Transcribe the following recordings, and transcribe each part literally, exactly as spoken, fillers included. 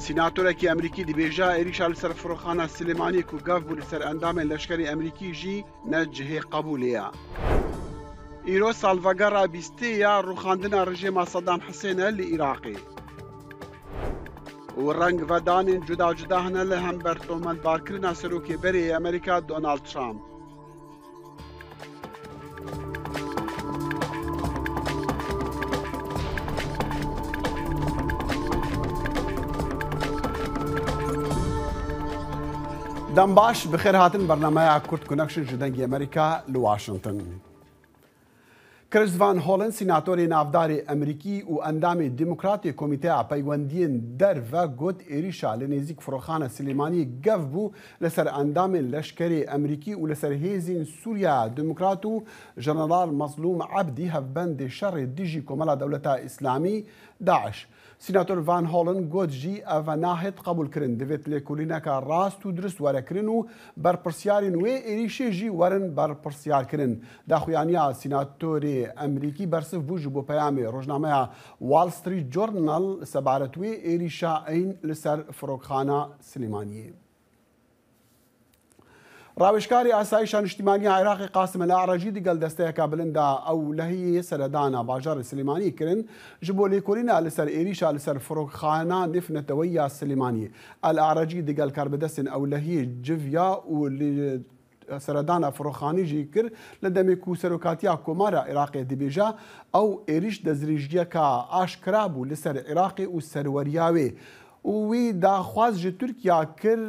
Sînatorekî Emerîkî dibêje êrîşa li ser firoxana Silêmaniyê ku gev bû li ser endamên leşkerê Emerîkî jî ne cihê qebûlê ye. Îro salvegera bîstê ya rûxandina rejêma Sedam Hisên e li Iraqê. Û rengvedanên cuda cuda hene li hember tometbarkirina serokê berê yê Amerîka Donald Trump. Dem baş, bi xêr hatin bernameya Kurd Connection ji Dengê Amerîka li Washington. Chris Van Hollen, sînatorê navdarê Emerîkî û endamê demokrat ê Komîteya Peywendiyên Derve, got êrîşa li nêzîk firoxana Silêmaniyê gev bû li ser endamên leşkerê Emerîkî û li ser hêzên Sûriya Demokrat û Jeneral Mazlûm Ebdî, hevbendê şerê dijî Komela Dewleta Îslamî, DAIŞ. Sînator Van Hollen got jî, ev nahêt qebûlkirin. Divêt lêkolîneke rast û dirust were kirin û berpirsiyarên wê êrîşê jî werin berpirsiyarkirin. Daxuyaniya sînatorê Emerîkî bersiv bû ji bo peyamê rojnameya Wall Street Journal sebaret wê êrîşa eyn li ser firokxana Silêmaniyê. Rawêjkarê Asayîşa Niştîmaniya Iraqê Qasim El Arecî digel desteyeke bilind a ewlehiyê seredana bajarê Silêmaniyê kirin ji bo lêkolîna li ser êrîşa li ser firokxana nêvneteweyî ya Silêmaniyê. El Arecî digel karbidestên ewlehiyê civiya û li seredana firoxanî jî kir, li demê ku Serokatiya Komara Iraqê dibêje, ew êrîş destdirêjiyeke aşkera bû li ser Iraqê û serweriya wê. Û wî daxwaz ji Tirkiya kir,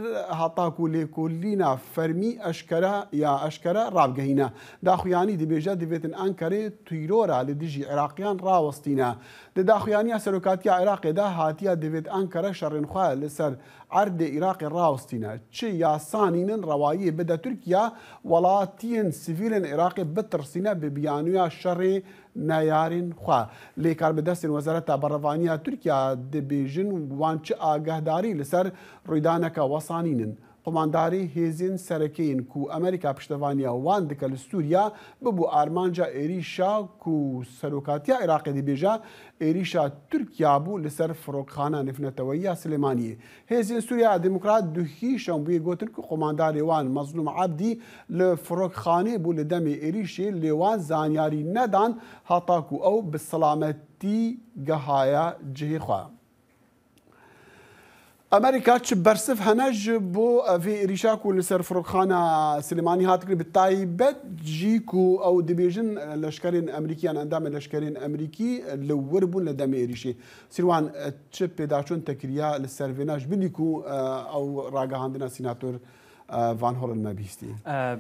heta ku lêkolîna fermî eşkere ya eşkere ravgehîne. Daxuyanî dibêje, divêtin Enkerê tîrora li dijî Iraqiyan rawestîne. Di daxuyaniya Serokatiya Iraqê de hatiye, divêt Enkere şerên xwe li ser erdê Iraqê rawestîne. Çi yasa nînin rewayiyê bide Tirkiya, welatiyên sivîlên Iraqê bitirsîne, bi biyanoya şerê neyarên xwe. Lê karbidestên Wezareta Berevaniya Tirkiya dibêjin, wan çi agahdarî li ser rûydaneke wesa nînin. Qumandarê hêzên serekê yên ku Amerîka piştevaniya wan dike li Sûriya, bibû armanca êrîşa ku Serokatiya Iraqê dibêje êrîşa Tirkiya bû li ser firokxana nêvneteweyî ya Silêmaniyê. Hêzên Sûriya Demokrat duhî şembûyê gotin ku qumandarê wan Mezlûm Ebdî li firokxanê bû li demê êrîşê, lê wan zanyarî nedan heta ku ew bi selametî gehaye cihê xwe. Amerîka çi bersiv hene ji bo vê êrîşa ku li ser firokxana Silêmanî hat kirin, bi taybet jî ku ew dibêjin leşkerên Emerîkî yan endamên leşkerên Emerîkî li wir bûn li demê êrîşê? Sîrwan, çi pêdaçûn te kiriye li ser vêna ji bilî ku ew ragihandina sînator Van Hollen me bihîstiye?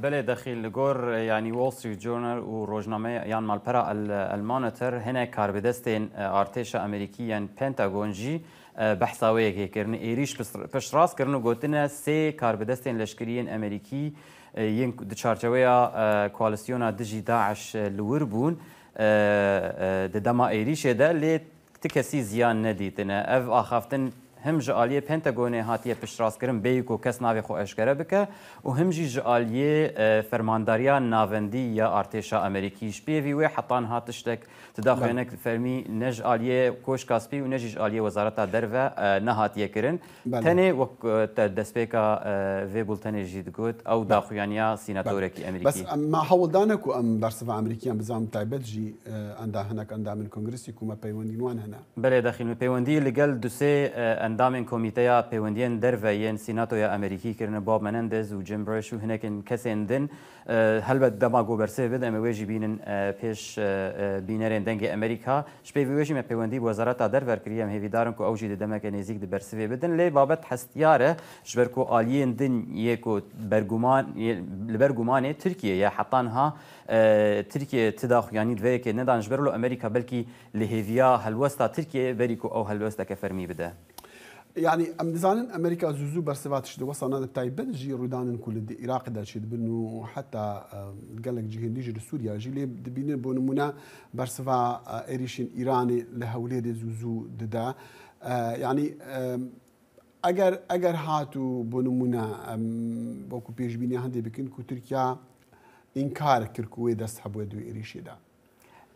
Belê, dexîl li gor, e, yanî Wall Street Journal û rojnameyan malpera El, El Monitor hinek karbidestên, e, artêşa Amerîkî yên Pentagon jî, e, behsa wê yekê kirin. Êrîş pişt-, piştrast kirin û gotine sê karbidestên leşkerî yên Amerîkî, e, yên di çarçeweya, e, koalîsyona dijî DAIŞ, e, li wir bûn, e, e, di dema êrîşê de lê ti kesî ziyan nedîtine. Ev axaftin him ji aliyê Pentagonê hatiye piştrastkirin bêyî ku kes navê xwe eşkere bike û him jî ji aliyê, e, Fermandariya Navendî ya Artêşa Amerîkî. Ji pêvî wê heta niha tiştek ti daxuyanek fermî ne ji aliyê Koşka Spî û ne jî ji aliyê Wezareta Derve, e, nehatiye kirin. Belê. Tenê wek, e, te destpêka, e, vê bultenê jî digot, ew Belê. daxuyaniya sînatorekî Belê. Emerîkî. Bes em, me hewl dane ku em bersiva Emerîkiyan bizan taybet jî, e, enda hinek endamên kongresî ku me peywendî wan hene. Belê dexîl, me peywendî li gel du sê, e, endamên Komîteya Peywendiyên Derve yên Sînatoya Amerîkî kirine, Bob Menendez û Jim Burch û hinekên kesên din. E, helbet dema ku bersivê bide, em ê wê jî bînin, e, pêş, e, e, bînerên Dengê Amerîka. Ji pêvî wê jî me peywendî bi Wezareta Derve kiriye. Em hêvîdar in ku ew jî di demeke nêzîk di bersivê bidin. Lê babet hestiyar e, ji ber ku aliyên din yê ku berguman, yê, li ber gumanê Tirkiye ye. Heta niha, e, Tirkiye ti daxuyanî di vê yekê nedan. Ji ber wilo Amerîka belkî li hêviya helwesta Tirkiyeyê berî ku ew helwesteke fermî bide. Yanî em dizanin Amerîka zû zû bersiva tiştê wesa nade, bi taybet jî rûydanên ku li di Iraqê de çêdibin û heta, e, gelek cihên dî jî li Sûriya jî lê dibînin. Bo nimûne bersiva, e, êrîşên Îranê li Hewlêrê zû zû dide. E, yanî, e, eger, eger hat û bo nimûne em wekû pêşbîniya hindê bikin ku Tirkiya înkar kir ku wê dest hebûye di wê êrîşê de.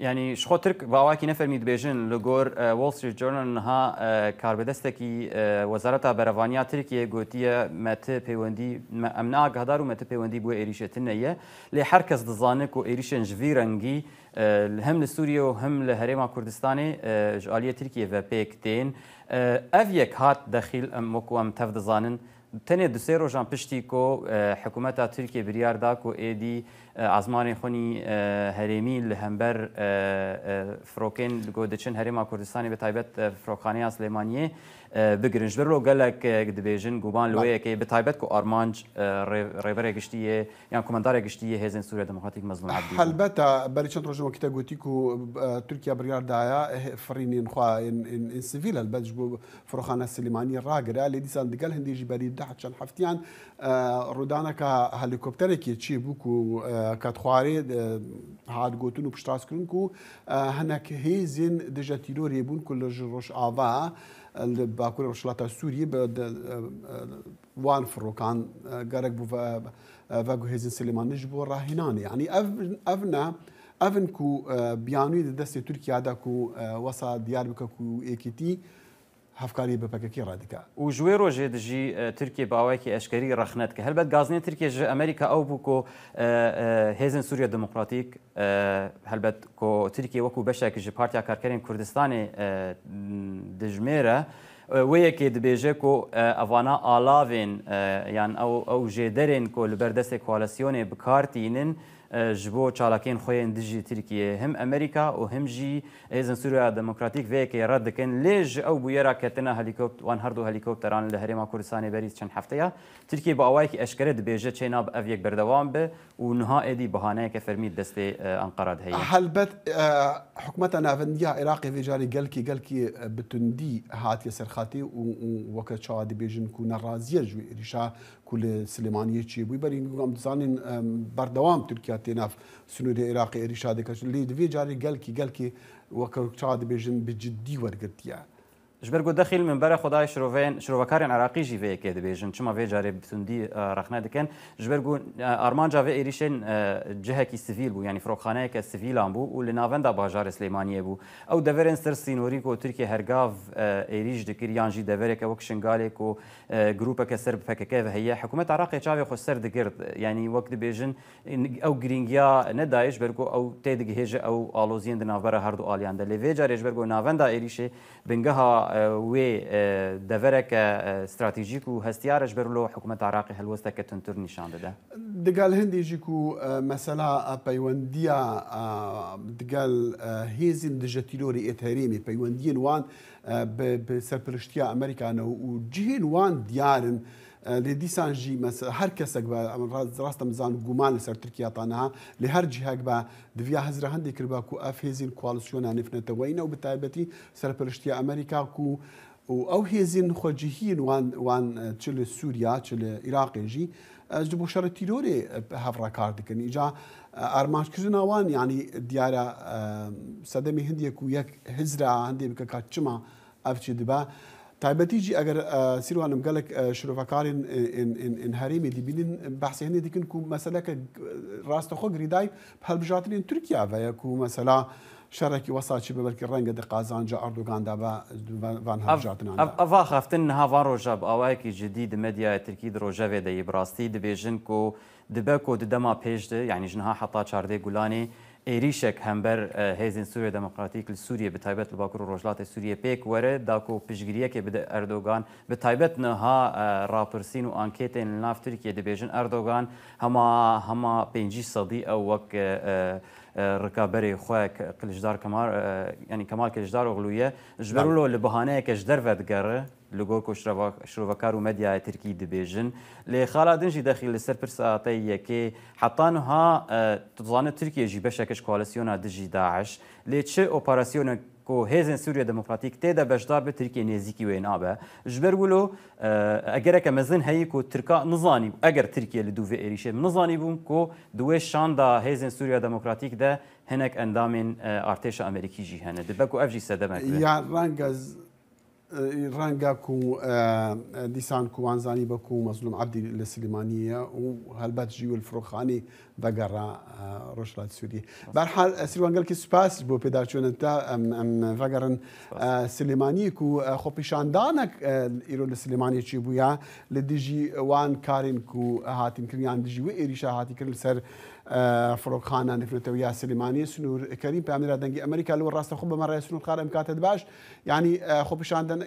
Yanî ji xwe Tirk bi awayekî nefermî dibêjin, li gor, e, Wall Street Journal niha, e, karbidestekî, e, Wezareta Berevaniya Tirkiyê gotiye, me ti pêwendî, me, em ne agahdar û me ti pêwendî bi wê êrîşê tune ye. Lê her kes dizane ku êrîşên ji vî rengî, e, hem li Sûriye û hem li Herêma Kurdistanê, e, ji aliyê Tirkiyê ve pêk tên. E, ev yek hat dexîl, em wekû em tev dizanin, Tenê du sê rojan piştî ku, e, hikûmeta Tirkiyê biryar da ku êdî, e, ezmanên xwe nî, e, herêmî li hember, e, e, firokên ku diçin Herêma Kurdistanê, bi taybet, e, firokxaneya Silêmaniyê, e, bigirin. Ji ber wilo gelek, e, dibêjin guman li wê Belê. yekê, bi taybet ku armanc, e, rê-, rêberê giştî yê yan komandarê giştî yê Hêzên Sûriya Demokratîk Mezlûm Ebdî bû. Helbeta, berî çend rojên wekî te gotî ku, e, Tirkiye biryar daye, e, firînên xwe ên, ên, ên sivîl helbet ji bo Firoxane Silêmaniyê ragire, lê dîsan digel hindê jî berî deh çend heftiyan, e, rûdaneka helîkopterekê çêbû ku, e, ket xwarê, e, hat gotin û piştrast kirin ku, e, hinek hêzên dije tîrorê bûn ku li ji Rojava, e, li Bakurê Rojhilata Sûriyê bi, de, e, e, wan firokan, e, gerek bû ve, e, veguhêzin Silêmaniyê ji bo rahînanê. Yanî ev, ev ne, ev in ku, e, biyanûyê di destê Tirkiye de ku, e, wesa diyar bike ku êkîtî hevkariyê bi P K K re dike. Û ji wê rojê de jî, e, Tirkiye bi awayekî eşkerî rexne dike. Helbet gazinên Tirkiye ji Amerîka ew bû ku, e, e, Hêzên Sûriya Demokratîk, e, helbet ku Tirkiye wekû beşek ji Partiya Karkerên Kurdistanê, e, dijmêre, e, wê yekê dibêje ku, e, evana alavên, e, yan ew, ew jêderên ku li ber destê koalîsyonê bi kar tînin, e, ji bo çalakiyên xwe yên dijî Tirkiyê. Him Amerîka û him jî Hêzên Sûriya Demokratîk vê yekê red dikin. Lê ji ew bûyera ketina helîkopt-, wan her du helîkopteran li Herêma Kurdistanê berî çend hefteya, Tirkiye bi awayekî eşkere dibêje çênabe ev yek berdewam be û niha êdî bahaneyeke fermî destê, e, Anqara de heye. Helbet, e, hikûmeta navendiya Iraqê vê carê gelkî, gelkî, e, bi tundî hatiye ser xetê û, û weke çawa dibêjin ku nerazî ye ji wê êrîşa ku li Silêmaniyê çêbûyî. Berî ku em dizanin, em, berdewam Tirkiye tê nav sînorê Iraqê êrîşa dike. Lê di vê carê gelkî, gelkî weke çawa dibêjin bi ciddî wergirtiye. Ji ber ku dexîl min bere xwedayê şiroveyên, şirovekarên Iraqî jî vê yekê dibêjin. Çima vê carê bi tundî, e, rexne dikin? Ji ber ku, e, armanca vê êrîşên, e, cihekî sivîl bû, yanî firoxaneyeke sivîlan bû û li navenda bajarê Silêmaniyê bû. Ew deverên ser sînorî ku Tirkiye hergav, e, êrîş dikir yan jî devereke wek Şingalê ku, e, grûpeke ser bi P K K ve heye, hikûmeta Iraqê çavê xwe ser digirt. Yanî wek dibêjin, ew girîngiya nedayê ji ber ku ew têdigihêje ew aloziyên di navbera her du aliyan de. Lê vê carê ji ber ku navenda êrîşê bingeha, e, wê, e, devereke, e, stratejîk û hestiyar e, ji ber wilo hikûmeta Iraqê helwesteke tundtir nîşan dide. Digel hindê jî ku, e, mesela, e, peywendiya, e, digel, e, hêzên dije tîrorê êt herêmê, peywendiyên wan, e, bi, bi serpiriştiya Amerîka ne û cihên wan diyar in. E, lê dîsan jî mes-, her kesek be, em rast, rast em zan guman li ser Tirkiye ta niha, lê her cihek be, diviya hizra hindê kiriba ku ev hêzên koalîsyona nêvneteweyî ne û bi taybetî serpiriştiya Amerîka ku û ew hêzên xwecihiyên wan, wan, e, çi li Sûriya, çi li Iraqê jî, e, ji bo şerê tîrorê, e, hev re kar dikin. Îca, e, armanckirina wan, yanî diyar e, e, sedemê hindê ku yek hizra hindê bike ka çima ev çi dibe. Taybetî jî eger, e, Sîrwan em gelek, e, şirovekarên, e, ên, ên, ên herêmê dibînin, behsê hindê dikin ku meseleke, e, rastexwe girêdayî bi hilbijartinên Tirkiye ve ye ku mesela şerekî wesa çi be, belkî renge di qazanca Erdogan de be, van, van Ev, hilbijartinan ev, de. Ev axaftin niha van roja bi awayekî cidî di medyaya Tirkî di rojevê de yî bi rastî dibêjin ku dibe ku di dema pêş de, yanî ji niha heta çardê Gulanê, êrîşek hember, e, Hêzên Sûriye Demokratîk li Sûriyê, bi taybet li Bakur û Rojhilatê Sûriyê pêk were, da ku piştgiriyekê bide Erdogan. Bi taybet niha, e, rapirsîn û anketên li nav Tirkiyê dibêjin Erdogan hema, hema pêncî sedî ew wek, e, e, e, rikaberê xwe K-, Kiliçdar Kemal, e, yanî Kemal Kiliçdaroglu ye. Ji ber Belê. wilo li bahaneyeke ji derve digere, li gor ku şirova-, şirovekar û medyaya Tirkî dibêjin. Lê xala din jî dexî li ser pirsa te yekê, heta niha, e, tu dizane Tirkiye jî beşek ji koalîsyona dijî DAIŞ. Lê çi operasyonek ku Hêzên Sûriye Demokratîk tê de beşdar be, Tirkiye nêzîkî wê nabe. Ji ber wilo, e, egereke mezin heyî ku Tirka nizanî, eger Tirkiye li dû vê êrîşê nizanî bûn ku di wê şanda Hêzên Sûriye Demokratîk de hinek endamên, e, artêşa Amerîkî jî hene. Dibe ku ev jî sedemek be. Ya renge z-, Renge ku, e, dîsan ku wan zanî be ku Mezlûm Ebdî li Silêmaniyê ye û helbet jî wê li firoxanê vegera, e, Rojhilatê Sûriyê. Berhal, e, Sîrwan, gelkî spas ji bo pêdaçûna te. Em, em vegerin, e, Silêmaniyê ku, e, xwepêşandanek, e, îro li Silêmaniyê çêbûya li dijî wan karên ku hatin kirin yan dijî wê êrîşa hatî kirin li ser, e, firoxana nêvnetewiya Silêmaniyê. Sinûr Kerîm, peyamnêra Dengê Amerîka li wir rastexwe bi me re ye. Sinûr Xar, em kate dibaş. Yanî, e, xwepêşandan,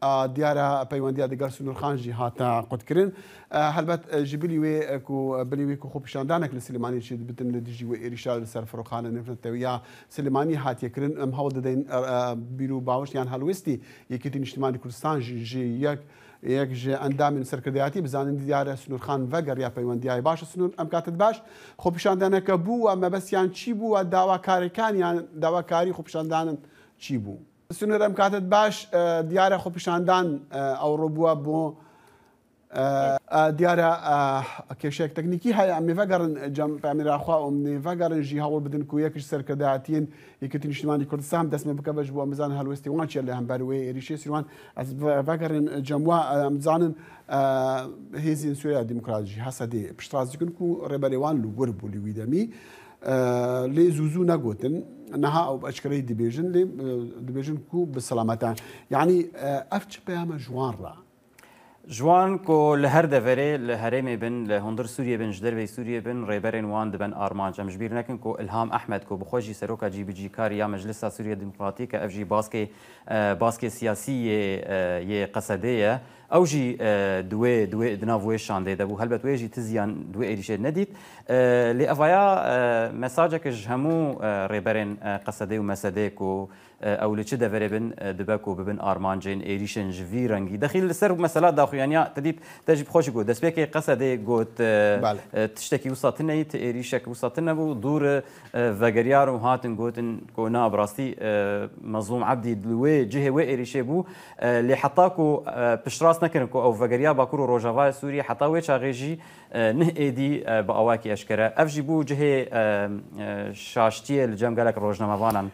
a, diyar e, peywendiya digel Sinûr Xan jî hate qutkirin. E, helbet, e, ji bilî wê, e, ku, e, bilî wê ku xwepêşandanek li Silêmaniyê çêdibitin li dijî wê êrîşa li ser firoxane nêvnetewiya Silêmaniyê hatiye kirin. Em hewl dideyin, e, e, bîr û bawiş yan helwestî Yekîtî Niştimanî Kurdistan jî, jî yek, yek ji endamên serkirdeyatî bizanin. Diyar e Sinûr Xan vegeriya peywendiyayê. Baş e Sinûr, em kate dibaş. Xwepêşandaneke bû we mebestiyan çî bû we dawakarekan yan dawakarî xwepêşandanin çî bû? Sinûr, em kate dibaş, e, diyar e xwepêşandan, e, ewro bû we bo, e, e, diyar e, e, kêşeyek teknîkî heye. Em ê vegerin cem peyamnêra xwe û em ê vegerin jî hewl bidin ku yek ji serkirdeyatiyên Yekîtî Niştimanî Kurdistan dest me bikeve ji bo em bizanin helwestê wan çi ye li hember wê êrîşê. Sîrwan, ez ve-, vegerin cem we, e, em dizanin, e, hêzên Sûriya Demokrat jî, H S D, piştrast dikin ku rêberê wan li wir bû li wî demî. E, lê zû zû negotin. Niha ew bi eşkereyî dibêjin, lê, e, dibêjin ku bi selamet e. Yanî, e, ev çi peyam e ji wan re? Ji wan ku li her deverê, li herêmê bin, li hundir Sûriyê bin, ji derveyî Sûriyê bin, rêberên wan dibin armanc. Em ji bîr nekin ku Ilham Ehmed ku bi xwe jî seroka cîbicîkarî ya Meclisa Sûriya Demokratîk e, ev jî baskê, e, baskê siyasî yê, e, yê Qesedê ye. Ew jî, e, di wê, di wê, di nav wê şandê de bû. Helbet wê jî tiziyan di wê êrîşê nedît. E, lê evaya, e, mesajeke ji hemû, e, rêberên, e, Qesedê û Mesedê ku, e, ew li çi deverê bin, e, dibe ku bibin armancên êrîşên ji vî rengî. Dexîl li ser mesela daxuyaniya te dît, te jî bi xwe jî got. Destpêkê Qesedê got, e, Bale. e, tiştekî wisa tune ye, ti êrîşek wisa tune bû. Dûr, e, vegeriyan û hatin gotin ku na, bi rastî, e, Mezlûm Ebdî li wê cihê wê êrîşê bû. E, lê heta ku, e, piştrast nekirin ku ew vegeriya Bakur û Rojavayê Sûriyê, heta wê çaxê jî, e, nih êdî, e, bi awakî eşkere. Ev jî bû cihê, e, e, şaştiyê li cem gelek rojnamevanan.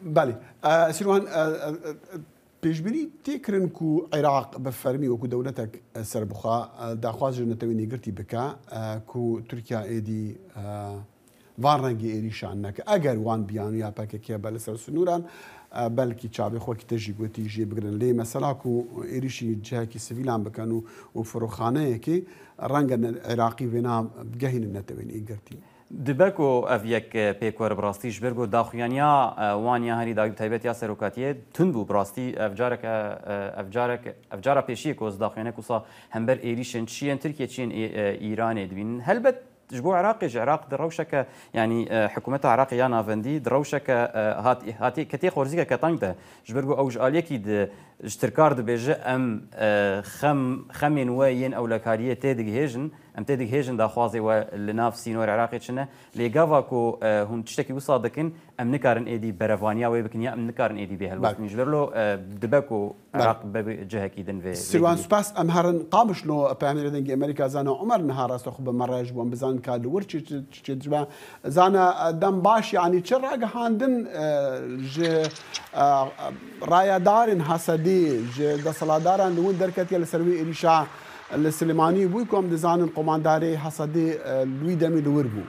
Belê. E, Sîrwan, e, e, e, pêşbînî tê kirin ku Iraq bi fermî wekû dewletek, e, serbixwe, e, daxwaz ji Netewên Yekgirtî bike, e, ku Tirkiye êdî, e, van rengî êrîşan neke. Eger wan biyaniya P K K be li ser sinûran, e, belkî çavê xwe ki te jî gotî jê bigirin. Lê mesela ku êrîşî cihekî sivîlan bikin û, û firoxaneyekê renge ne-, Iraqî vêna bigehînin Netewên Yekgirtî. Dibe ku ev yek, e, pêk were bi rastî ji ber ku daxuyaniya, e, wan ya herî dawî bi taybet ya serokatiyê tund bû bi rastî. Ev careke, e, ev careke, ev cara pêşî ye ku ez daxuyaniyek wisa hember êrîşên çi yên Tirkiye çi yên, e, e, Îranê dibînin. Helbet ji bo Iraqê jî, Iraq di rewşeke, yanî, e, hikûmeta Iraqê ya navendî di rewşeke, e, hat-, hatî ketê xorzîkeke teng de. Ji ber ku ew ji aliyekî di, ji Tirkar dibêje, em, e, xem, xemên we yên ewlekariyê tê digihêjin, em tê digihêjin daxwazê we li nav sînorê Iraqê çi ne. Lê gava ku, e, hûn tiştekî wisa dikin, em nikarin êdî berevaniya wê bikin ya em nikarin êdî bê helwestin. Belê. Ji ber lo, e, dibe ku Belê. Iraq be cihekî din vê, vê Sirwan, gilî. Spas. Em herin Qamişlo, peyamnêrê Dengê Amerîka Zana Umer niha rastexwe bi me re ji bo em bizanin ka li wir çi, çi, çi çêdibe. Zana, e, dem baş, yanî çi ragihandin, e, ji, e, e, rayedarên H S D'ê, ji desthilatdaran li win derketiye li ser wê êrîşa li Silêmaniyê bû ku em dizanin qomandarê H S D'ê, e, li wî demî li wir bû.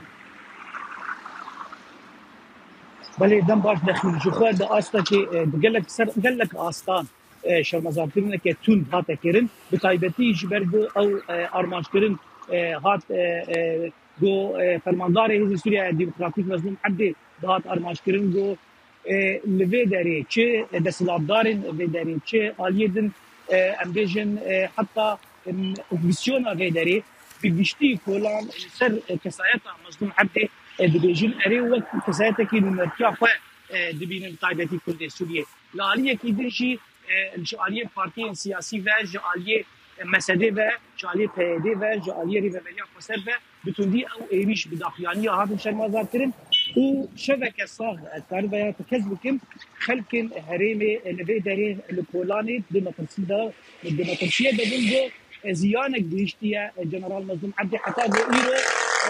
Belê, dem baş dexîn. Ji xwe di astekê, e, di gelek ser, gelek astan, e, şermezarkirineke tund hate kirin. Bi taybetî ji ber ku ew, e, armanc kirin, e, hat, e, e, ku, e, fermandarê Hêzên Sûriya Demokratîk Mezlûm Ebdî dihat armanc kirin ku, e, li vê derê çi desthilatdarên vê derê çi aliyê din, e, em bêjin, e, heta, em, opozîsyona vê derê bi giştî kolan li ser, e, kesayeta Mezlûm Ebdî, e, dibêjin, erê wek kesayetekî nûnertiya xwe, e, dibînin, taybetî Kurdê Sûriyê. Li aliyekî din jî, e, ji aliyê partiyên siyasî ve, ji aliyê M S D ve, ji aliyê P Y D ve, ji aliyê Rêveberiya Xweser ve, bi tundî ew êrîş bi daxuyaniya hatin şermazarkirin û şeveke sax, ez karibe ya te kes bikim, xelkên herêmê li vê derê li kolanê di metirsî de, di metirsiyê de bin ku ziyanek gihiştiye General Mezlûm Ebdî heta ku îro,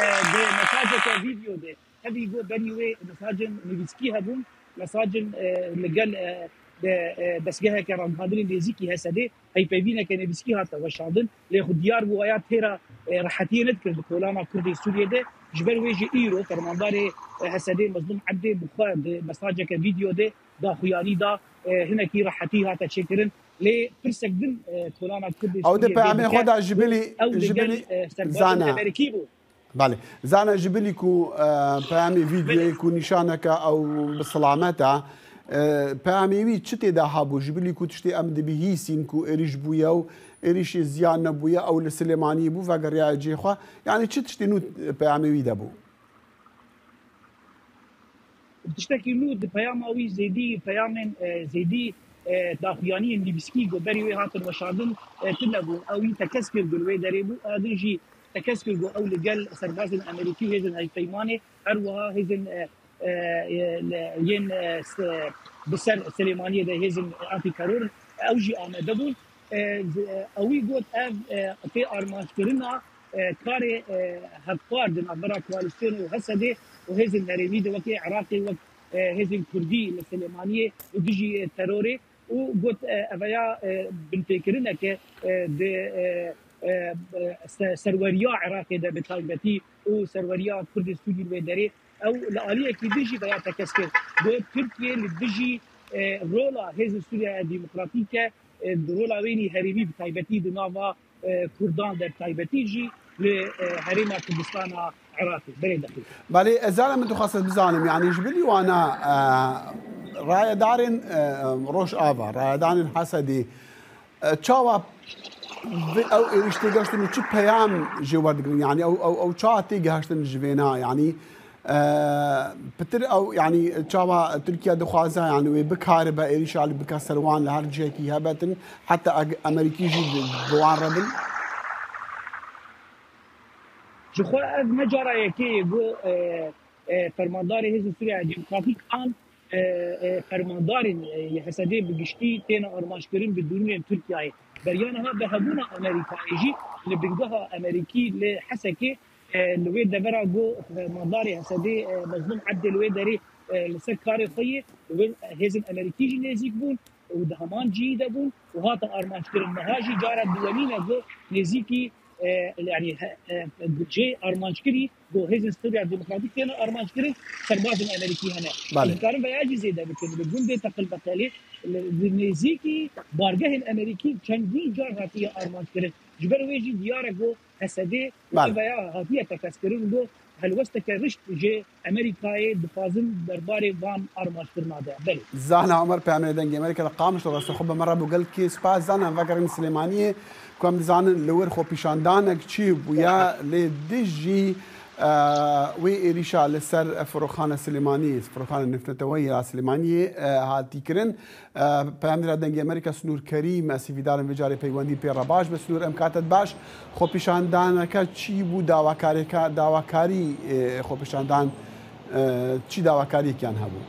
e, di mesajeke vîdeo de, tevî ku berî wê mesajên nivîskî hebûn, mesajên, e, li gel, e, de, e, destgeheke ragihandinê nêzîkî Hesedê hevpeyvîneke nivîskî hate weşandin. Lê xwe diyar bû aya têra, e, rehetiyê nedikir di kolana Kurdê Sûriyê de. Ji ber wê jî îro fermandarê, e, Hesedê Mezlûm Ebdê bi xwe di mesajeke vîdeo de daxuyanî da, e, hinekî rehetî hate çêkirin. Lê pirsek din, e, kolana Kurdê Ew di Sûriyê de peyamê xwe dike de ji ku bilî, ew ji li gel, bilî e, serbazên Zana. Amerîkî bû. Belê. Zana ji bilî ku, e, peyamê vîdyoyê Belê. ku nîşaneke ew bi silamet e, e, peyamê wî çi tê de hebû? Ji bilî ku tiştê em dibihîsîn ku êrîş bûye û êrîşê ziyan nebûye, ew li Silêmaniyê bû, vegeriyaye cihê xwe. Yanî çi tiştê nû peyamê wî de bû? Tiştekî nû di peyama wî zêdî, peyamên, e, zêdî, e, daxuyaniyên nivîskî ku berî wê hatin weşandin, e, tune bû. Ew wî tekez kir ku li wê derê bû, a din jî tekez kir ku ew li gel serbazên Amerîkî û hêzên hevpeymanê, her wiha hêzên, e, e, e, yên, e, se-, bi ser Silêmaniyê de hêzên antîteror, ew jî amade bûn. E, z-, e, ewî got ev, e, tê armancekirina, e, karê, e, hevpar di navbera koalîsyonê û Hesedê û hêzên herêmî de wekî Iraqê wek, e, hêzên Kurdî li Silêmaniyê û dijî, e, terorê û got, e, eveya, e, binpêkirineke, e, di, e, e, e, se-, serweriya Iraqê de bi taybetî û serweriya Kurdê Sûrî li wê derê ew li aliyekî din jî veya tekez kir. Got Tirkiye li dijî, e, rola Hêzên Sûriya Demokratîk e, e, rola wênî herêmî bi taybetî di nava, e, Kurdan de bi taybetî jî li, e, herêma Kurdistana Iraqê. Berê dexî. Belê, ez zana min dixwest ez bizanim, yanî ji bilî wana, e, rayedarên, e, Rojava, rayedarên Hesedê, e, çawa vê ew êrîş têgihiştin û çi peyam jê werdigirin? Yanî ew, ew, ew çawa têgihiştin ji vêna? Yanî, e, pitir ew, yanî çawa Tirkiye dixwaze, yanî wê bikaribe êrîşa li bike ser wan li her cihekî hebetin, heta eg Amerîkî jî bi, bi wan re bin? Ji xwe ev ne cara yekê ye ku, e, e, fermandarê Hêzên Sûriya Demokratîk an, e, e, fermandarên, e, Y H S D bi giştî têne armanckirin bi dirûnên Tirkiyeyê. Beriya niha bi hebûna Amerîkayê jî li bingeha Amerîkî li Hesekê, e, li wê devera ku fermandarê H S D, e, Mezlûm Ebdê li wê derê, e, li ser karê xwe yê, wê hêzên Amerîkî jî nêzîk bûn û di heman cihî de bûn û hate armanckirin. Niha jî cara duwemîn e ku nêzîkî, e, yanî, he, e, cihê armanckirî ku Hêzên Sûriya Demokratîk têne armanckirin, serbazên Amerîkî hene. Belê. Em dikarin veya jî zêde bikin. Li gundê Teqil Betelê, li, li nêzîkî bargehên Amerîkî çendîn car hatiye armanckirin. Ji ber wê jî diyar e ku H S D Belê. veya hatiye tekez kirin ku helwesteke rişt ji Amerîkayê dixwazin derbarê van armanckirina de. Belê. Zana Omer, peyamê Dengê Amerîka li Qamişlo rastexwe bi me re bû. Gelkî spas. Zana, em vegerin Silêmaniyê, ku em dizanin li wir xwepîşandanek çi bûye lê dijî, e, wê êrîşa li ser firoxana Silêmaniyê, firoxana neftetewe ya Silêmaniyê, e, hatî kirin. E, peyamnêra Dengê Amerîka Sinûr Kerîm, ez hîvîdarim vê carê peywendî pê re baş be. Sinûr, em katet baş. Xwepîşandaneke çi bû? Dawakarêka-, dawakarî, e, xwepîşandan, e, çi dawakariyekî yan hebû?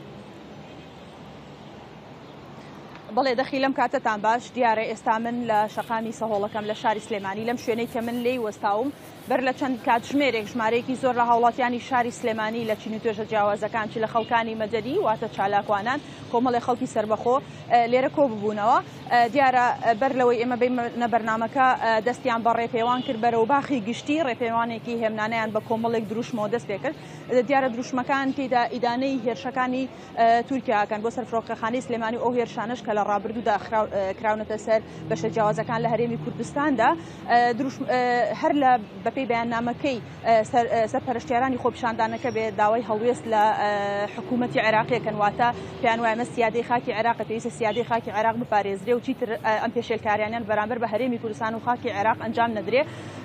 بەڵێ، دەخی لەم کاتتان باش. دیارە ئێستا من لە شەقامی سەهۆڵەکەم لە شاری سلێمانی، لەم شوێنەی کە من لێی وەستاوم. بەر لە چەند کاتژمێرێک ژمارەیەکی زۆر لە هاوڵاتیانی شاری سلێمانی لە چین و توێژە جیاوازەکان، چ لە خەڵکانی مەدەنی، واتە چالاکوانان، کۆمەڵی خەڵکی سەربەخۆ، ئە، لێرە کۆ ببوونەوە. ئە، دیارە، ئە، بەر لەوەی ئێمە بینە بەرنامەکە، ئە، دەستیان بە ڕێپێوان کرد بەرەو باخی گشتی، ڕێپێوانێکی هێمنانەیان بە کۆمەڵێک دروشمەوە دەست پێ کرد. ئە، دیارە دروشمەکان تێیدا ئیدانەی هێرشەکانی، ئە، تورکیا ئەکەن بۆ سەر فڕۆکەخانەی سلێمانی و ئەو هێرشانەش کە لە ڕابردوودا خراو-، ئە، کراونەتە سەر بەشە جیاوازەکان لە هەرێمی کوردستاندا. ئە، دروشم-، ئە، هەر لە بەپێی بەیاننامەکەی، ئە، سەر-، ئە، سەرپەرشتیارانی خۆپیشاندانەکە بێ داوای هەڵوێست لە، ئە، حکوومەتی عێراقیەکەن، واتە پێیان وایە ئەمە سیادەی خاکی عێراقە، پێویستە سیادەی خاکی عێراق بپارێزرێ و چیتر، ئە، ئەم پێشێلکاریانیان بەرامبەر بە هەرێمی کوردستان و خاکی عێراق ئەنجام نەدرێ.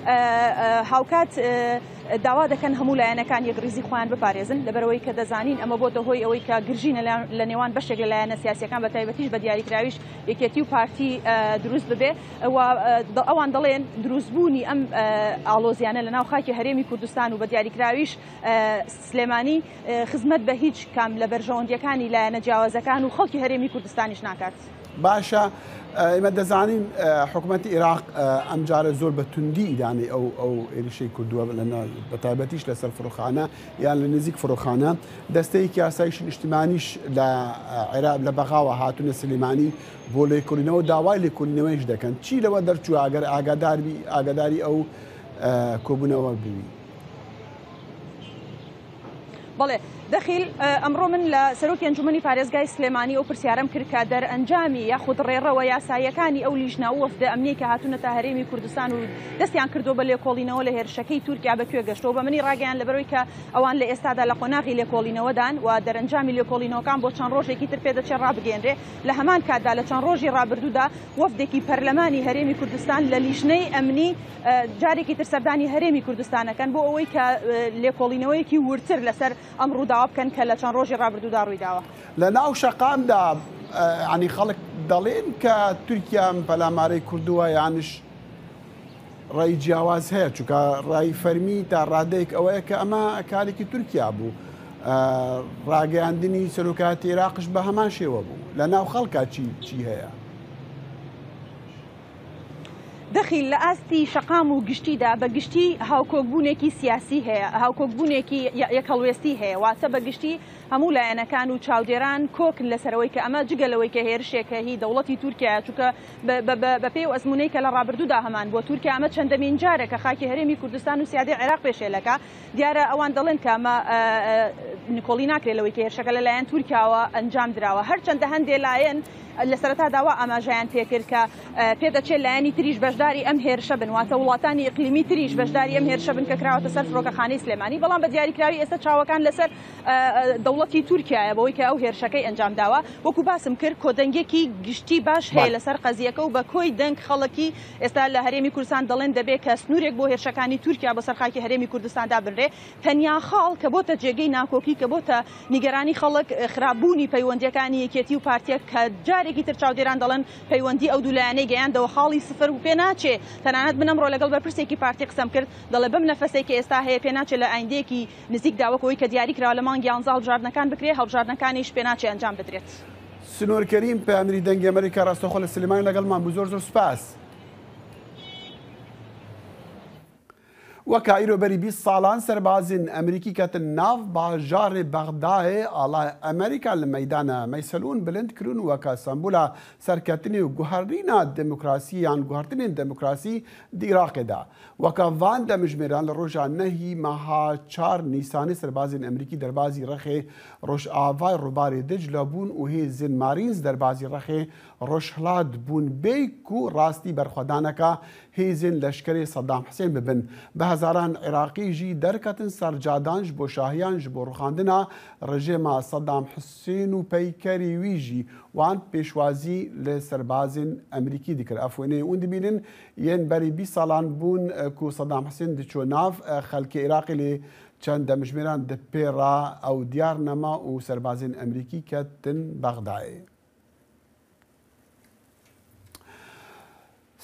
ئە، ئە، هاوکات، ئە، داوا دەکەن هەموو لایەنەکان یەکڕیزی خۆیان بپارێزن، لەبەرەوەی کە دەزانین ئەمە بۆتە هۆی ئەوەی کە گرژی لە، لە نێوان بەشێک لە لایەنە سیاسیەکان، بە تایبەتیش بە دیاریکراویش یەکێتی و پارتی، ئە، دروست ببێ. و، ئە، دە-، ئەوان دەڵێن دروستبوونی ئەم، ئە، ئاڵۆزیانە لە ناو خاکی هەرێمی کوردستان و بە دیاریکراویش، ئە، سلێمانی، ئە، خزمەت بە هیچ کام لە بەرژەوەندیەکانی لایەنە جیاوازەکان و خەڵکی هەرێمی کوردستانیش ناکات. باشە، ئە، ئێمە دەزانین، ئە، حکوومەتی عێراق، ئە، ئەم جارە زۆر بە توندی ئیدانەی ئەو، ئەو ێریشەی کردووە لە ناو بە تایبەتیش لەسەر فڕۆخانە یان لە نزیک فڕۆخانە، دەستەیەکی ئاسایشی نیشتیمانیش لە عێراق، لە بەغاوە هاتوونە سلێمانی بۆ لێکۆڵینەوە، داوای لێکۆڵینەوەیش دەکەن. چی لەوە دەرچووە ئەگەر ئاگادار بی، ئاگاداری ئەو، ئە، کۆبوونەوە بووی؟ بەڵێ، دەخیل، ئە، ئەمڕۆ من لە سەرۆکی ئەنجومەنی پارێزگای سلێمانی ئەو پرسیارەم کرد کە دەرئەنجامی یاخود ڕێڕەوە یاساییەکانی ئەو لیژنە و وەفدە ئەمنیە کە هاتوونەتە هەرێمی کوردستان و دەستیان کردووە بە لێکۆڵینەوە لە هێرشەکەی تورکیا بە کوێ گەشتەوە، بە منی ڕاگەیان لەبەرەوەی کە ئەوان لە ئێستادا لە قۆناغی لێکۆڵینەوەدان و دەرئەنجامی لێکۆڵینەوەکان بۆ چەند ڕۆژێکی تر پێدەچێت ڕابگەیەنرێ. لە هەمان کاتدا لە چەند ڕۆژی ڕابردوودا وەفدێکی پەرلەمانی هەرێمی کوردستان لە لیژنەی ئەمنی، ئە، جارێکی تر سەردانی هەرێمی کوردستانەکەن بۆ ئەوەی کە، ئە، لێکۆڵینەوەیەکی ورتر لەسەر ئەم ڕووداوە بکەن کە لە چەند ڕۆژی ڕابردوودا ڕوویداوە. لە ناو شەقامدا، ئە، یعنی خەڵک دەڵێن کە تورکیا پەلامارەی کردووە، یانش ڕای جیاواز هەیە، چونکە ڕای فەرمی تا ڕادەیەک ئەوەیە کە ئەمە کارێکی تورکیا بوو. ئە، ڕاگەیاندنی سەرۆکایەتی عێراقش بە هەمان شێوە بوو. لە ناو خەڵکا چی، چی هەیە؟ دەخیل، لە ئاستی شەقام و گشتیدا بە گشتی هاوکۆکبوونێکی سیاسی هەیە، هاوکۆکبوونێکی یە-، یەکهەڵوێستی هەیە، واتە بە گشتی هەموو لایەنەکان و چاودێران کۆکن لەسەرەوەی کە ئەمە جگە لەوەی کە هێرشێکە هی دەوڵەتی تورکیایە، چونکە بە، بە، بە، بە پێی و ئەزموونەی کە لە ڕابردوودا هەمان بۆ تورکیا، ئەمە چەندەمین جارە کە خاکی هەرێمی کوردستان و سیادی عێراق پێشێلەکە. دیارە ئەوان دەڵێن کە ئەمە، ئە، ئە، نکۆڵی ناکرێت لەوەی کە هێرشەکە لەلایەن تورکیاوە ئەنجام دراوە. هەرچەندە هەندێ لایەن لە سەرەتادا وا ئاماژەیان پێکرد کە، ئە، پێدەچێت لایەنی تریش بەشداری ئەم هێرشە بن، واتە وڵاتانی ئیقلیمی تریش بەشداری ئەم هێرشە بن کە کراوەتە سەر فڕۆکەخانەی سلێمانی. بەڵام بە دیاریکراوی ئێستا چاوەکان لەسەر، ئە، ئە، دەوڵەتی تورکیایە بەوەی کە ئەو هێرشەکەی ئەنجام داوە. وەکو باسم کرد، کۆدەنگێکی گشتی باش هەیە بەڵێ. لەسەر قەزیەکە و بە کۆی دەنگ خەڵکی ئێستا لە هەرێمی کوردستان دەڵێن دەبێت کە سنوورێک بۆ هێرشەکانی تورکیا بۆ سەرخاکی هەرێمی کوردستان دابنرێ. تەنیا خاڵ کە بۆتە جێگەی ناکۆکی، کە بۆتە نیگەرانی خەڵک، خراپبوونی پەیوەندیەکانی یەکێتی و پارتیە کە جارێکی تر چاودێران دەڵێن پەیوەندی ئەو دوو لایەنەی گەیاندەوە خاڵی سفر و پێ ناچێ. تەنانەت من ئەمڕۆ لەگەڵ بەرپرسێکی پارتی قسەم کرد، دەڵێ بەم نەفەسێک کە ئێستا هەیە پێ ناچێ لە ئایندەیەکی نزیکدا وەکەوەی کە دیاری کراوە لە مانگی یانزە هەڵبژاردنەکان بکرێ، هەڵبژاردنەکانیش پێ ناچێ ئەنجام بدرێت. سنوور کەریم، پەیامنێری دەنگی ئەمریکا، ڕاستەوخۆ لە سلێمانی لەگەڵمان بوو. زۆر زۆر سپاس. وەکا ئیرۆ بەری بیست ساڵان سەربازین ئەمریکی کەتن ناو باژارێ بەغدایێ ئاڵای ئەمریکا لە مەیدانە مەیسەلون بلند کرون وەکا سەمبولا سەرکەتنی و گوهەرنینا دموکراسی یان گوهەرتنین دموکراسی دی عێراقێدا. وەکا ڤان دەمژمێران لە ڕۆژا نەهی مەها چار نیسانی سەربازین ئەمریکی دەربازی ڕەخێ ڕۆژئاڤای ڕووبارێ دجلە بوون و هێزین مارینز دەربازی ڕەخێ ڕۆژهڵات بوون بێیک و ڕاستی بەرخوەدانەکە هێزین لەشکرێ سەدام حسێن ببن. بە هەزاران عێراقی ژی دەرکەتن سەرجادان ژ بۆ شاهیان ژ بۆ ڕوخاندنا ڕژێما سەدام حسێن و پەیکەری وی ژی وان پێشوازی لە سەربازین ئەمریکی دکرد. ئەف وێنەی ئون دبینن یەن بەری بیست ساڵان بوون، ئە، کو سەدام حسێن دچۆ ناف، ئە، خەلکی عێراقی لێ چەند دەمژمێران دپێڕا ئەو دیار نەما و سەربازین ئەمریکی کەتن بەغدایێ.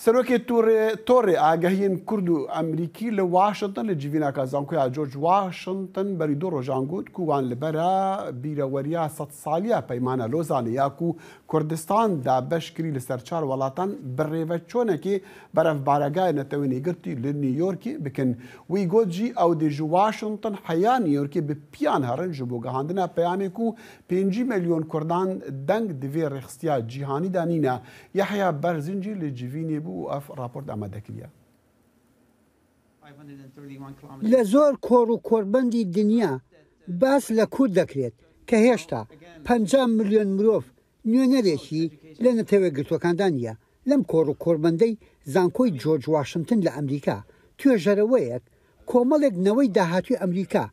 سەرۆکێ تۆڕێ، تۆڕێ ئاگەهیین کورد و ئەمریکی لە واشنتن لە جیڤیناکا زانکۆیا جۆرج واشنتن بەری دوو ڕۆژان گوت کو وان لە بەرە بیرەوەریا سەد ساڵیا پەیمانە لۆزانێ یا کو کوردستان دا بەش کری لە سەر چار وڵاتان بڕێوە چۆنەکێ بەرەڤ بارەگای نەتەوەی نیگرتی لە نیویۆرکی بکن. وی گوت جی ئەو دێ ژ واشنتن حەیا نیویۆرکی بە پیان هەرن ژ بۆ گەهاندنا پەیامێک و پێنجی ملیۆن کوردان دەنگ دڤێ ڕێخستیا جیهانیدا نینە. یەحیا بەرزنجی لە جیڤینێ بوو و ئەف ڕاپۆرت ئامادە کریە. لە زۆر کۆڕ و کۆربەندی دنیا باس لە کورد دەکرێت کە هێشتا پەنجا ملیۆن مرۆڤ نوێنەرێکی لە نەتەوە گرتوەکاندا نییە. لەم کۆڕ و کۆربەندەی زانکۆی جۆرج واشنتن لە ئەمریکا توێژەرەوەیەک کۆمەڵێک نەوەی داهاتووی ئەمریکا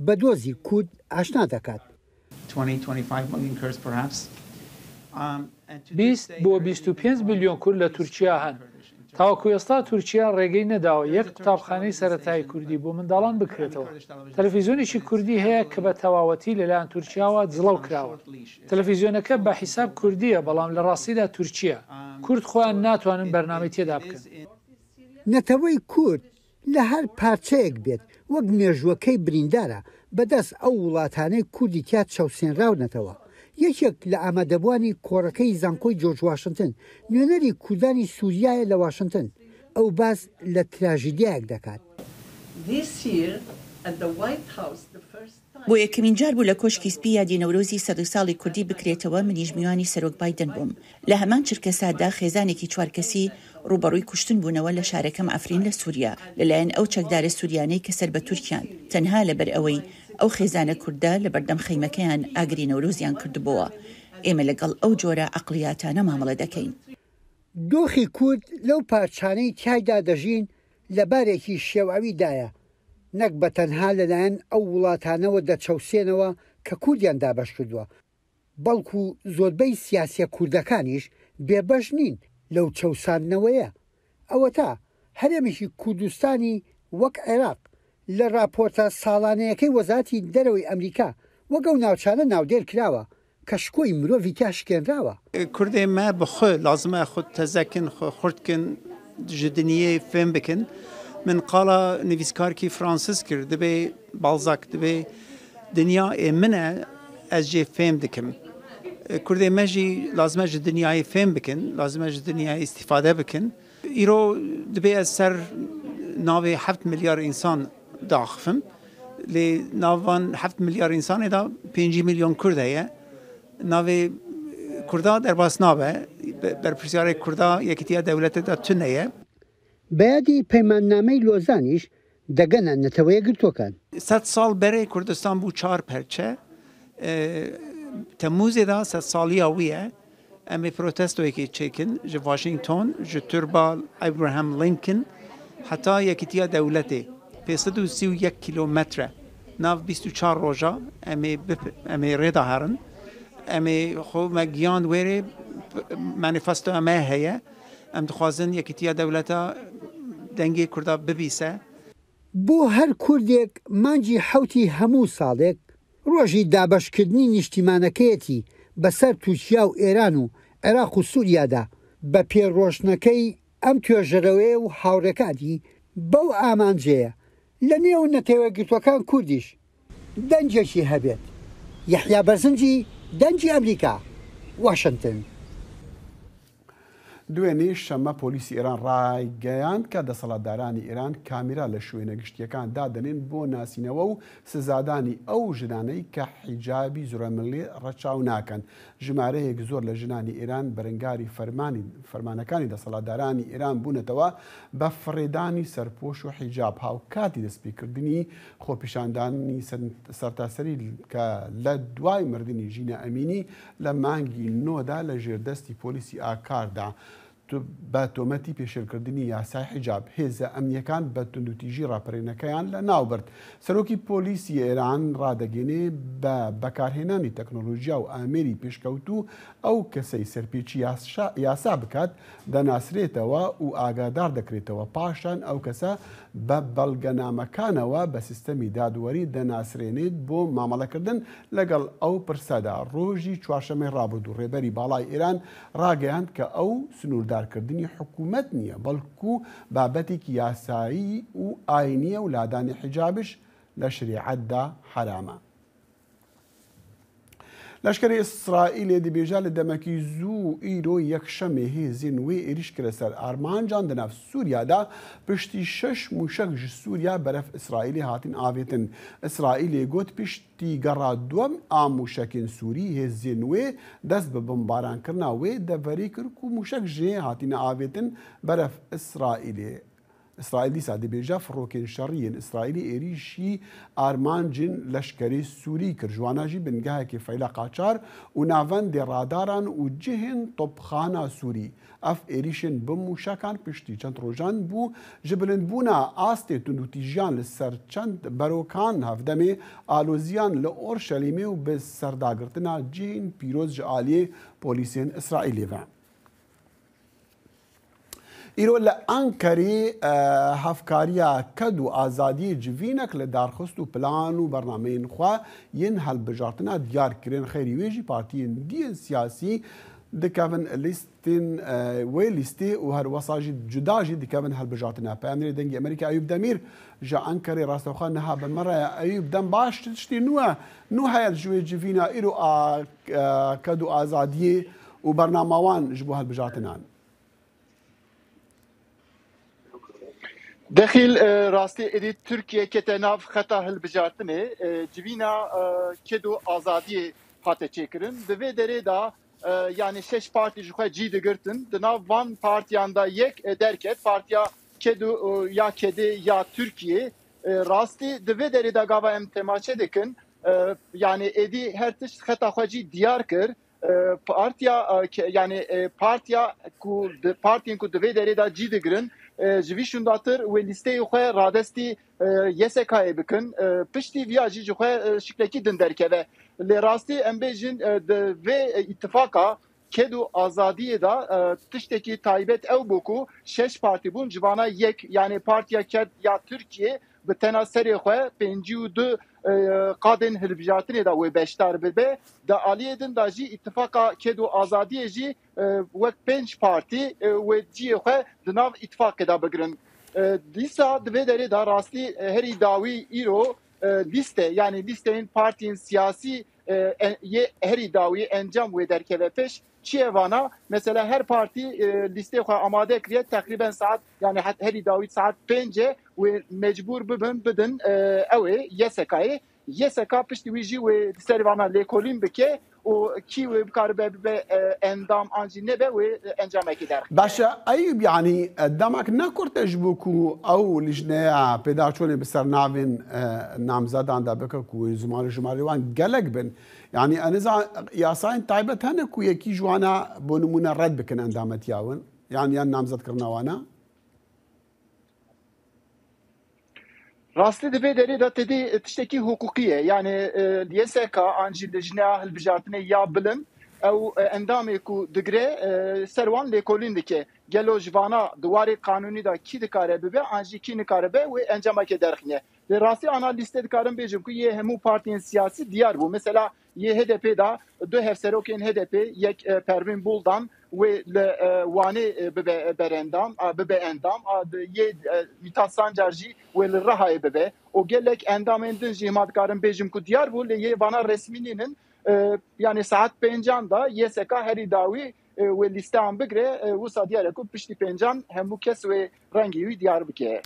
بە دۆزی کورد ئاشنا دەکات. بیست بۆ بیست و پێنج ملیۆن کورد لە تورکیا هەن. تاوەکو ئێستا تورکیا ڕێگەی نەداوە یەک قوتابخانەی سەرەتایی کوردی بۆ منداڵان بکرێتەوە. تەلەفیزیۆنێکی کوردی هەیە کە بە تەواوەتی لەلایەن تورکیاوە جڵەو کراوە. تەلەفیزیۆنەکە بە حیساب کوردیە، بەڵام لە ڕاستیدا تورکیە. کورد خۆیان ناتوانن بەرنامەی تێدا بکەن. نەتەوەی کورد لە هەر پارچەیەک بێت، وەک مێژووەکەی بریندارە بەدەست ئەو وڵاتانەی کوردی تیا چەوسێنراونەتەوە. یەکێک لە ئامادەبووانی کۆڕەکەی زانکۆی جۆرج واشنتن، نوێنەری کوردانی سووریایە لە واشنتن. ئەو باس لە تراژیدیایەک دەکات. This year, at the White House, the first time. بۆ یەکەمین جار بوو لە کۆشکی سپی یادی نەورۆزی سەد ساڵی کوردی بکرێتەوە، منیش میوانی سەرۆک بایدن بووم. لە هەمان چرکەساتدا خێزانێکی چوار کەسی ڕوبەڕووی کوشتن بوونەوە لە شارەکەم عەفرین لە سووریا، لەلایەن ئەو چەکدارە سووریانەی کە سەر بە تورکیان، تەنها لەبەر ئەوەی ئەو خێزانە کوردە لە بەردەم خەیمەکەیان ئاگری نەورۆزیان کردبووە. ئێمە لەگەڵ ئەو جۆرە عەقڵیاتانە مامەڵە دەکەین. دۆخی کورد لەو پارچانەی تیایدا دەژین لە بارێکی شێواویدایە، نەک بە تەنها لەلایەن ئەو وڵاتانەوە دەچەوسێنەوە کە کوردیان دابەش کردووە، بەڵکو زۆربەی سیاسیە کوردەکانیش بێبەش نین لەو چەوساندنەوەیە. ئەوەتا هەرێمێکی کوردستانی وەک عێراق لە راپۆرتە ساڵانەیەکەی وەزارەتی دەرەوەی ئەمریکا وەک ئەو ناوچانە ناودێر کراوە کە شکۆی مرۆڤی تیا شکێنراوە. Kurdê me bi xwe lazim e xwe teze kin, xwe xurt kin, ji dinyê fêm bikin. Min qala nivîskarkî Fransîz kir, dibê Balzac, dibê dinya ê min e, ez jê fêm dikim. Kurdê me jî lazim e ji dinyayê fêm bikin, lazim e ji dinyayê îstîfade bikin. Îro dibê ez ser navê heft milyar însan diaxifim. Lê nav van heft milyar însanê de pêncî milyon Kurd heye. Navê Kurda derbas nabe. Be-, berpirsiyarê Kurda Yekîtiya Dewletê de tune ye. بەیادی پەیماننامەی لۆزانیش دەگەنە نەتەوە یەکگرتووەکان. Sed sal berê Kurdistan bû çar perçe. E, Temmûzê de sedsaliya wî ye. Em ê protestoyekê çêkin ji Washington, ji Turba Abraham Lincoln heta Yekîtiya Dewletê, pênc sed û sî û yek kîlometre. Nav bîst û çar roja em ê bip-, em ê rê de herin. Em ê xwe me giyan wêrê, manifestoya me heye. Em dixwazin Yekîtiya Dewleta dengê Kurda bibîse. بۆ هەر کوردێک مانگی حەوتی هەموو ساڵێک ڕۆژی دابەشکردنی نیشتیمانەکەیەتی بەسەر تورکیا و ئێران و عێراق و سووریادا. بە پێڕۆشتنەکەی ئەم توێژەرەوەیە و هاوڕێکانی بەو ئامانجەیە لە نێو نەتەوە یەکگرتووەکان کوردیش دەنگێکی هەبێت. یەحیا بەرزنجی، دەنگی ئەمریکا، واشنتن. دوێنێ شەممە پۆلیسی ئێران ڕایگەیاند کە دەسەڵاتدارانی ئێران کامیرا لە شوێنە گشتیەکان دادەنێن بۆ ناسینەوە و سزادانی ئەو ژنانەی کە حیجابی زۆرەملێ ڕەچاو ناکەن. ژمارەیەک زۆر لە ژنانی ئێران بەرەنگاری فەرمانی، فەرمانەکانی دەسەڵاتدارانی ئێران بوونەتەوە بە فڕێدانی سەرپۆش و حیجاب، هاوکاتی دەستپێکردنی خۆپیشاندانی سەر-، سەرتاسەری کە لە دوای مردنی ژینە ئەمینی لە مانگی نۆدا لە ژێردەستی پۆلیسی ئاکاردا تو-، بە تۆمەتی پێشێلکردنی یاسای حیجاب. هێزە ئەمنیەکان بە توندوتیژی ڕاپەرینەکەیان لە ناو برد. سەرۆکی پۆلیسی ئێران ڕادەگەێنێ بە بەکارهێنانی تەکنۆلۆژیا و ئامێری پێشکەوتوو ئەو کەسەی سەرپێچی یاسا، یاسا بکات، دەناسرێتەوە و ئاگادار دەکرێتەوە. پاشان ئەو کەسە بە بەڵگەنامەکانەوە بە سیستەمی دادوەری دەناسرێنێت بۆ مامەڵەکردن لەگەڵ ئەو پرسەدا. ڕۆژی چوارشەممەی ڕابردوو ڕێبەری باڵای ئێران ڕاگەیاند کە ئەو سنووردارکردنی حکوومەت نییە، بەڵکو بابەتێکی یاسایی و ئاینیە و لادانی حیجابش لە شریعەتدا حرامە. لەشکری ئیسرائیلێ دەبێژە لە دەمەکی زوو ئیرۆ یەکشەمێ هێزین وێ ئێریش کرە سەر ئارمانجان دە ناف سووریادا. پشتی شەش موشک ji Sûriya beref Îsraîlê hatin avêtin. Îsraîlê got piştî gera duwem a mûşekên Sûrî hêzên wê dest bi bimbaran kirina wê deverê kir ku mûşek jê hatine avêtin beref Îsraîlê. Îsraîl dîsa dibêje firokên şerî yên Îsraîlî êrîşî armancên leşkerê Sûrî kir. Ji wana jî bingehekê feyla qaçar û navendê radaran û cihên topxana Sûrî. Ev êrîşên bi mûşekan piştî çend rojan bû. Ji bilindbûna astê tundûtîjiyan li ser çend berokan hevdemê aloziyan li Orşelîmê û bi serdagirtina cihên pîroz ji aliyê polîsên Îsraîlê ve. Îro li Ankarê, e, hevkariya Ked û Azadiyê civînek li dar xist û plan û bernameyên xwe yên hilbijartina diyar kirin. Xêrî wê jî partiyên diyên siyasî dikevin lîstên, e, wê lîstê û her wesa jî cuda jî dikevin hilbijartina. Peyamnêrê Dengê Amerîka Eyûp Demîr ji Ankarê rastewxwe niha bi me re ye. Eyûp, dem baş, çi tiştê nû e, nû heye ji wê civîna îro a, e, Ked û Azadiyê û bernama wan ji bo hilbijartinan? Dexîl, e, rastî êdî Tirkiye kete nav xeta hilbijartinê, e, civîna, e, ked û azadiyê hate çêkirin. Di vê derê de, e, yanî şeş partî ji xwe cî digirtin. Di nav van partiyan de yek, e, derket, Partiya Ked û, e, ya Kedê ya Tirkiye. E, rastî di vê derê de gava em temaşe dikin, e, yanî êdî her tişt xeta xwe cî diyar kir. E, partiya, e, ke-, yanî, e, partiya ku di, partiyên ku di vê derê de cî digirin, e, ji vî şûndatir wê lîsteyê xwe radestî, e, Y S K'yê bikin. E, piştî viya jî ji xwe, e, şiklekî din derkeve. Lê rastî em bêjin, e, di vê, e, îtifaka ked û azadiyê de, e, tiştekî taybet ew bû ku şeş partî bûn, ji vana yek, yanî Partiya Ked ya Tirkiye bi tena serê xwe pêncî û du, e, qadên hilbijartinê de wê beşdar bibe. Di aliyê din de jî îtifaka ked û azadiyê jî, e, wek pênc partî, e, wê ciyê xwe di nav îtifaqê de bigirin. E, dîsa di vê derê de rastî, e, herî dawî îro, e, lîste, yanî lîsteyên partiyên siyasî, e, en-, yê herî dawî encam wê derkeve pêş. Çi ye vana? Mesela her partî, e, lîstê xwe amade kiriye, teqrîben saet, yanî het-, herî dawî saet pêncê wê mecbûr bibin, bidin, e, ew ê Y S K'yê. Y S K piştî wî jî wê di ser vana lêkolîn bike û kî wê bikaribe bibe, e, endam an jî nebe, wê, e, encamekî derxe. Baş e, Eyûb, yanî, e, demek nekurte ji bo ku ew lijneya pêdaçûnê bi ser navên, e, namzedan de bike ku wê ziman û jimarê wan gelek bin. Yanî, eniza yasayên taybet hene ku yekî ji wana bo nimûne red bikin endametiya wan, yan, yan namzetkirina wana? Rastî di vê derê de tedî tiştekî hiqûqî ye. Yanî, e, Y S K an jî lijneya hilbijartinê ya bilind, ew, e, endamê ku digire, e, ser wan lêkolîn dike. Gelo ji vana di warê qanûnî de kî dikare bibe, an jî kî nikare be, wê encamekê derxîne. Lê rastî ana lîste dikarim bêjim ku yê hemû partiyên siyasî diyar bû. Mesela yê H D P de du hevserokên H D P, yek, e, Pervîn Buldan, wê li, e, Wanê, e, bibe berendam, a, bibe endam, a, di, yê, e, Mîtat Sancar jî wê li Rihayê bibe. Û gelek endamên din jî hema dikarim bêjim ku diyar bû, lê yê vana resmî nînin. E, yanî saet pêncan de Y S K herî dawî, e, wê lîsteyan bigire, e, wisa diyar e ku piştî pêncan hemû kes wê rengê wî diyar bike.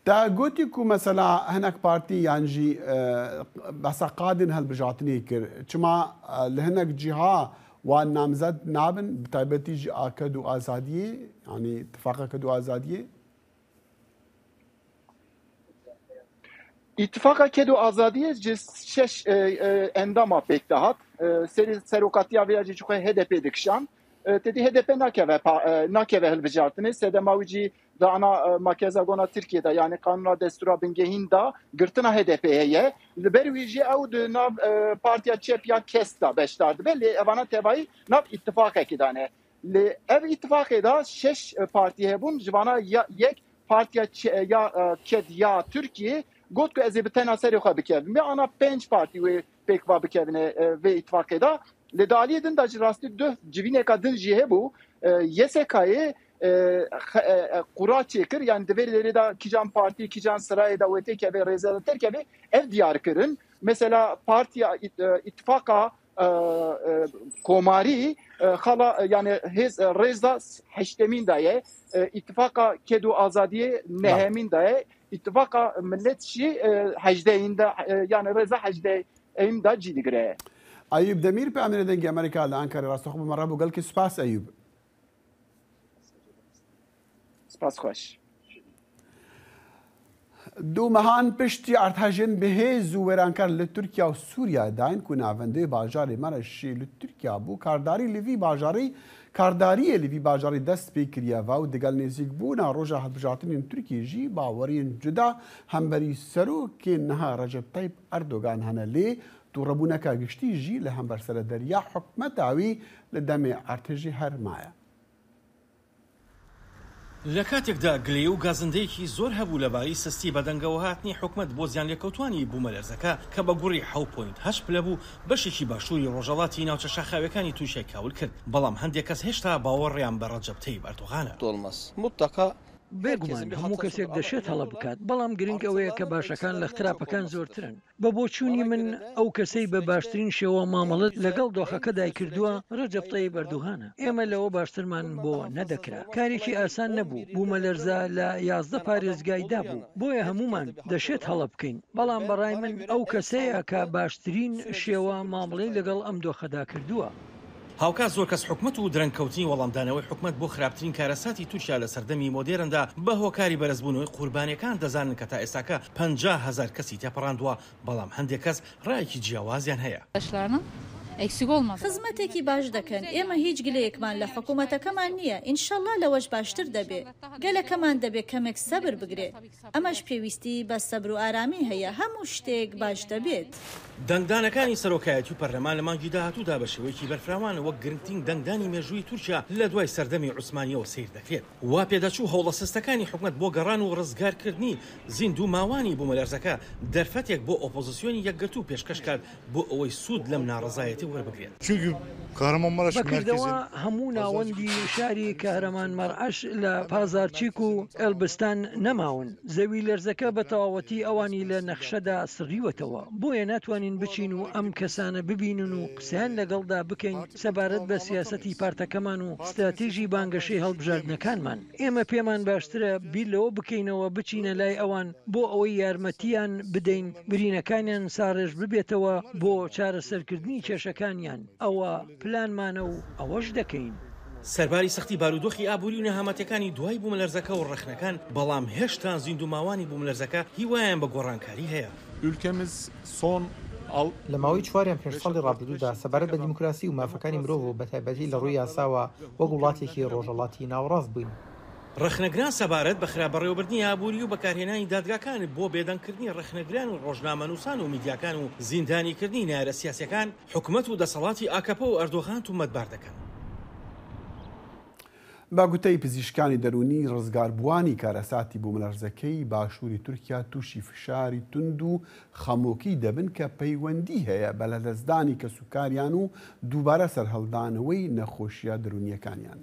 Te gotî ku mesela hinek partî yan jî, e, behsa qadên hilbijartinê kir. Çima, e, li hinek cîha wan namzet nabin, bi taybetî ji a ked û azadiyê, yanî tifaqa ked û azadiyê? Îtifaqa Ked û Azadiyê ji şeş, e, e, endama pêk dihat. E, serî serokatiya vê ya jî ji xwe H D P dikişand. E, tedî H D P nakeve pa-, e, nakeve hilbijartinê. Sedema wî jî di ana, e, makezagona Tirkiye de, yanî qanûna destûra bingehîn de girtina H D P heye. Li ber wî jî ew di nav, e, Partiya Çep ya Kesk de beşdar dibe. Lê evana tevayî nav îtifaqekî de ne. Lê ev îtifaqê de şeş, e, partî hebûn, ji vana ya, yek Partiya Ç-, ya, e, Ked ya Tirkiyê got ku ez ê bi tena serê xwe bikevim. Vê ana pênc partî wê pêk va bikevine, e, vê îtifaqê de. Lê di aliyê din de ji rastî duh civîneka din jî hebû. E, Y S K'yê, e, xe-, e, e, qura çêkir, yanî di vê derê de kîjan partî, kîjan sirayê de wê têkevê, rêze de têkevê, ev diyar kirin. Mesela Partiya Ît-, e, Îtifaqa, e, e, Komarî, e, xala, e, yanî hêz, e, rêza heştemîn de ye. E, Îtifaqa Ked û Azadiyê nehemîn de ye. Îtifaqa Millet jî, e, hejdehîn de, e, yanî rêza hejdehîn de cî digire. Eyûb Demîr, peyamnêrê Dengê Amerîka li Ankarê, rastexwe bi me re bû. Gelkî spas Eyûb. Spas xweş. Du mehan piştî erdhejên bi hêz û wêrankar li Tirkiye û Sûriye dayîn ku navendeyê bajarê Mereşê li Tirkiye bû, kardarî li vî bajarî, kardariyê li vî bajarî dest pê kiriye ve û digel nêzîkbûna roja hilbijartinên Tirkiyê jî baweriyên cuda hemberî serokê niha Recep Tayyip Erdogan hene. Lê dûrebûneka giştî jî li hember serederiya hikûmeta wî li demê erdhejê her maye. لە کاتێکدا گلەیی و گازندەیەکی زۆر هەبوو لەبارەی سستی بەدەنگەوە هاتنی حکومەت بۆ زیانلێکەوتوانی بوومەلەرزەکە کە بە گوڕی حەوت پۆینت هەشت پلە بوو، بەشێکی باشووری ڕۆژهەڵاتی ناوچە شاخاویەکانی تورکیای کاول کرد، بەڵام هەندێک کەس هێشتا باوەڕیان بە ڕەجەب تەیب ئەردۆغانە. Olmaz. Mutlaka بێگومان هەموو کەسێک دەشێت هەڵە بکات، بەڵام گرنگ ئەوەیە کە باشەکان لە خراپەکان زۆرترن. بە بۆچوونی من، ئەو کەسەی بە باشترین شێوە مامەڵەت لەگەڵ دۆخەکەدای کردووە، ڕەجەب تەیب ئەردوغانە. ئێمە لەوە باشترمان بۆ نەدەکرا. کارێکی ئاسان نەبوو. بوومەلەرزە لە یازدە پارێزگای دابوو. بۆیە هەمومان دەشێت هەڵە بکەین. بەڵام بەڕای من ئەو کەسەیە کە باشترین شێوە مامەڵەی لەگەڵ ئەم دۆخەدا کردووە. هاوکات زۆر کەس حکومەت و درەنگکەوتنی وەڵامدانەوەی حکومەت بۆ خراپترین کارەساتی تورکیا لە سەردەمی مۆدێرندا بە هۆکاری بەرزبوونەوەی قوربانیەکان دەزانن کە تا ئێستاکە پەنجا هەزار کەسی تێپەڕاندووە، بەڵام هەندێک کەس ڕایەکی جیاوازیان هەیە. Başlarının eksik olmadı. خزمەتێکی باش دەکەن. ئێمە هیچ گلەیەکمان لە حکوومەتەکەمان نییە. ئینشەڵا لەوەش باشتر دەبێ. گەلەکەمان دەبێ کەمێک سەبر بگرێ. ئەمەش پێویستی بە سەبر و ئارامی هەیە. هەموو شتێک باش دەبێت. دەنگدانەکانی سەرۆکایەتی و پەرلەمان لە مانگی داهاتوودا بە شێوەیەکی بەرفراوان وەک گرنگترین دەنگدانی مێژووی تورکیا لە دوای سەردەمی عوسمانیەوە سەیر دەکرێت. وا پێدەچوو هەوڵە سستەکانی حکومەت بۆ گەڕان و ڕزگارکردنی زیندوو ماوانی بوومەلەرزەکە دەرفەتێک بۆ ئۆپۆزیسیۆنی یەکگرتوو پێشکەش کات بۆ ئەوەی سوود لەم ناڕەزایەتی وەربگرێت. Çünkü Kahramanmaraş بەکردەوە merkezin هەموو ناوەندی شاری کەهرەمان مەرعەش لە پازارچیک و ئەلبستان نەماون. زەوی لەرزەکە بە تەواوەتی ئەوانی لە نەخشەدا سڕیوەتەوە. بۆیە ناتوانین بچین و ئەم کەسانە ببینن و قسەیان لەگەڵدا بکەین سەبارەت بە سیاسەتی پارتەکەمان و استراتیژی بانگەشەی هەڵبژاردنەکانمان. ئێمە پێمان باشترە بیر لەوە بکەینەوە بچینە لای ئەوان بۆ ئەوەی یارمەتیان بدەین برینەکانیان ساڕێژ ببێتەوە بۆ چارەسەرکردنی کێشەکانیان. ئەوە پلانمانە و ئەوەش دەکەین. سەرباری سەختی بارودۆخی ئابووری و نەهامەتەکانی دوای بوومەلەرزەکە و ڕەخنەکان، بەڵام هێشتا زیندوو ماوانی بوومەلەرزەکە هیوایان بە گۆڕانکاری هەیە. Ülkemiz son al- لە ماوەی چوار یان پێنج ساڵی ڕابردوودا سەبارەت بە دیموکراسی و مافەکانی مرۆڤ و بە تایبەتی لە ڕووی یاساوە وەک وڵاتێکی ڕۆژهەڵاتی ناوەڕاست بووین. ڕەخنەگران سەبارەت بە خراپ بەڕێوەبردنی ئابووری و بەکارهێنانی دادگاکان بۆ بێدەنگکردنی ڕەخنەگران و ڕۆژنامەنووسان و میدیاکان و زیندانیکردنی نارە سیاسیەکان، حکومەت و دەسەڵاتی ئاکەپە و ئەردۆغان تومەتبار دەکەن. بە گوتەی پزیشکانی دەروونی، ڕزگاربووانی کارەساتی بوومەلەرزەکەی باشووری تورکیا تووشی فشاری توند و خەمۆکی دەبن کە پەیوەندی هەیە بە لەدەستدانی کەسوکاریان و دووبارە سەرهەڵدانەوەی نەخۆشیە دەروونیەکانیان.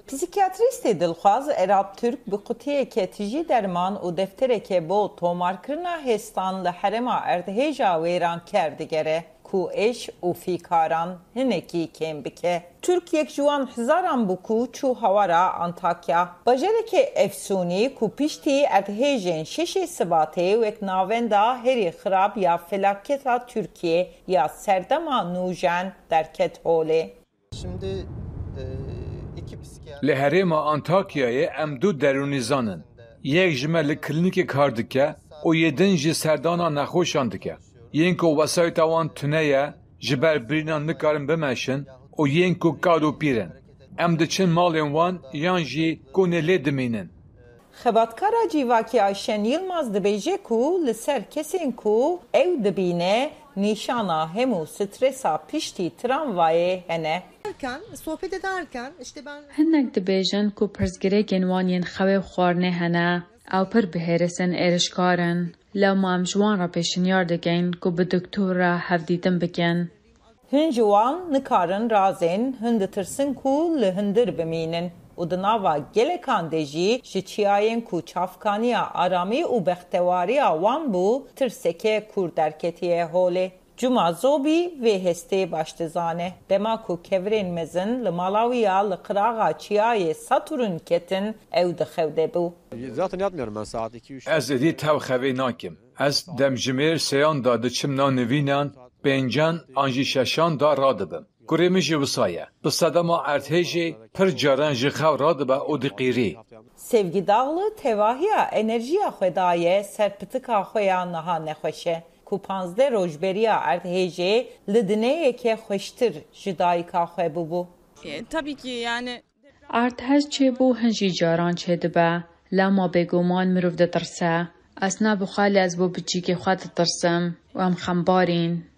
Psîkiyatrîstê dilxwaz Erap Türk bi qutiyeke tijî derman û deftereke bo tomarkirina hêstan li herêma erdhêja wêranker digere ku êş û fîkaran hinekî kêm bike. Türk yek ji wan hezaran bû ku çû hawara Antakya, bajareke efsûnî ku piştî erdhêjên şeşê Sibatê wek navenda herî xirab ya felaketa Tirkiyê ya serdema nûjen derket holê. Şimdi e, iki psikiyatr Li herêma Antakyayê em du derûnîzan in. Yek ji me li klînîkê kar dike û yê din jî serdana nexweşan dike. Yên ku wesayîta wan tune ye, ji ber birînan nikarin bimeşin û yên ku kal û pîr in. Em diçin malên wan yan jî konê lê dimînin. Xebatkara civakî Ayşen Yilmaz dibêje ku li ser kesên ku ew dibîne nîşana hemû stresa piştî tramvayê hene. Derken, sohbet ederken işte ben Hinek dibêjin ku pirsgirêkên wan yên xewê û xwarinê hene, ew pir bi hêris in êrişkar in. Lewma em ji wan re pêşinyar dikin ku bi doktor re hevdîtin bikin. Hin ji wan nikarin razên, hin ditirsin ku li hundir bimînin û di nava gelekan de jî ji çiyayên ku çavkaniya aramî û bextewariya wan bû, tirseke kûr derketiye holê. Cuma Zobî vê hestê baş dizane. Dema ku kevirên mezin li mala wî ya li qiraxa çiyayê Saturn ketin, ew di xew de bû. Zaten yatmıyorum ben saat iki üç. Ez êdî tev xevê nakim. Ez demjimêr sêyan de diçim nav nivînan, pêncan an jî şeşan de radibim. Kurê min jî wisa ye. Bi sedema erdhêjê pir caran ji xew radibe û diqîrî. Sevgi Dağlı tevahiya enerjiya xwe daye ser pitika xwe ya niha nexweş e, ku panzdeh roj beriya erdhêjê li dineyeke xweştir ji dayika xwe bûbû. E, tabii ki yani Erdhej çêbû hin jî caran çêdibe, lema bêguman mirov ditirse. Ez ne bi xwe lê ez bo biçîkê xwe ditirsim û em xembarîn.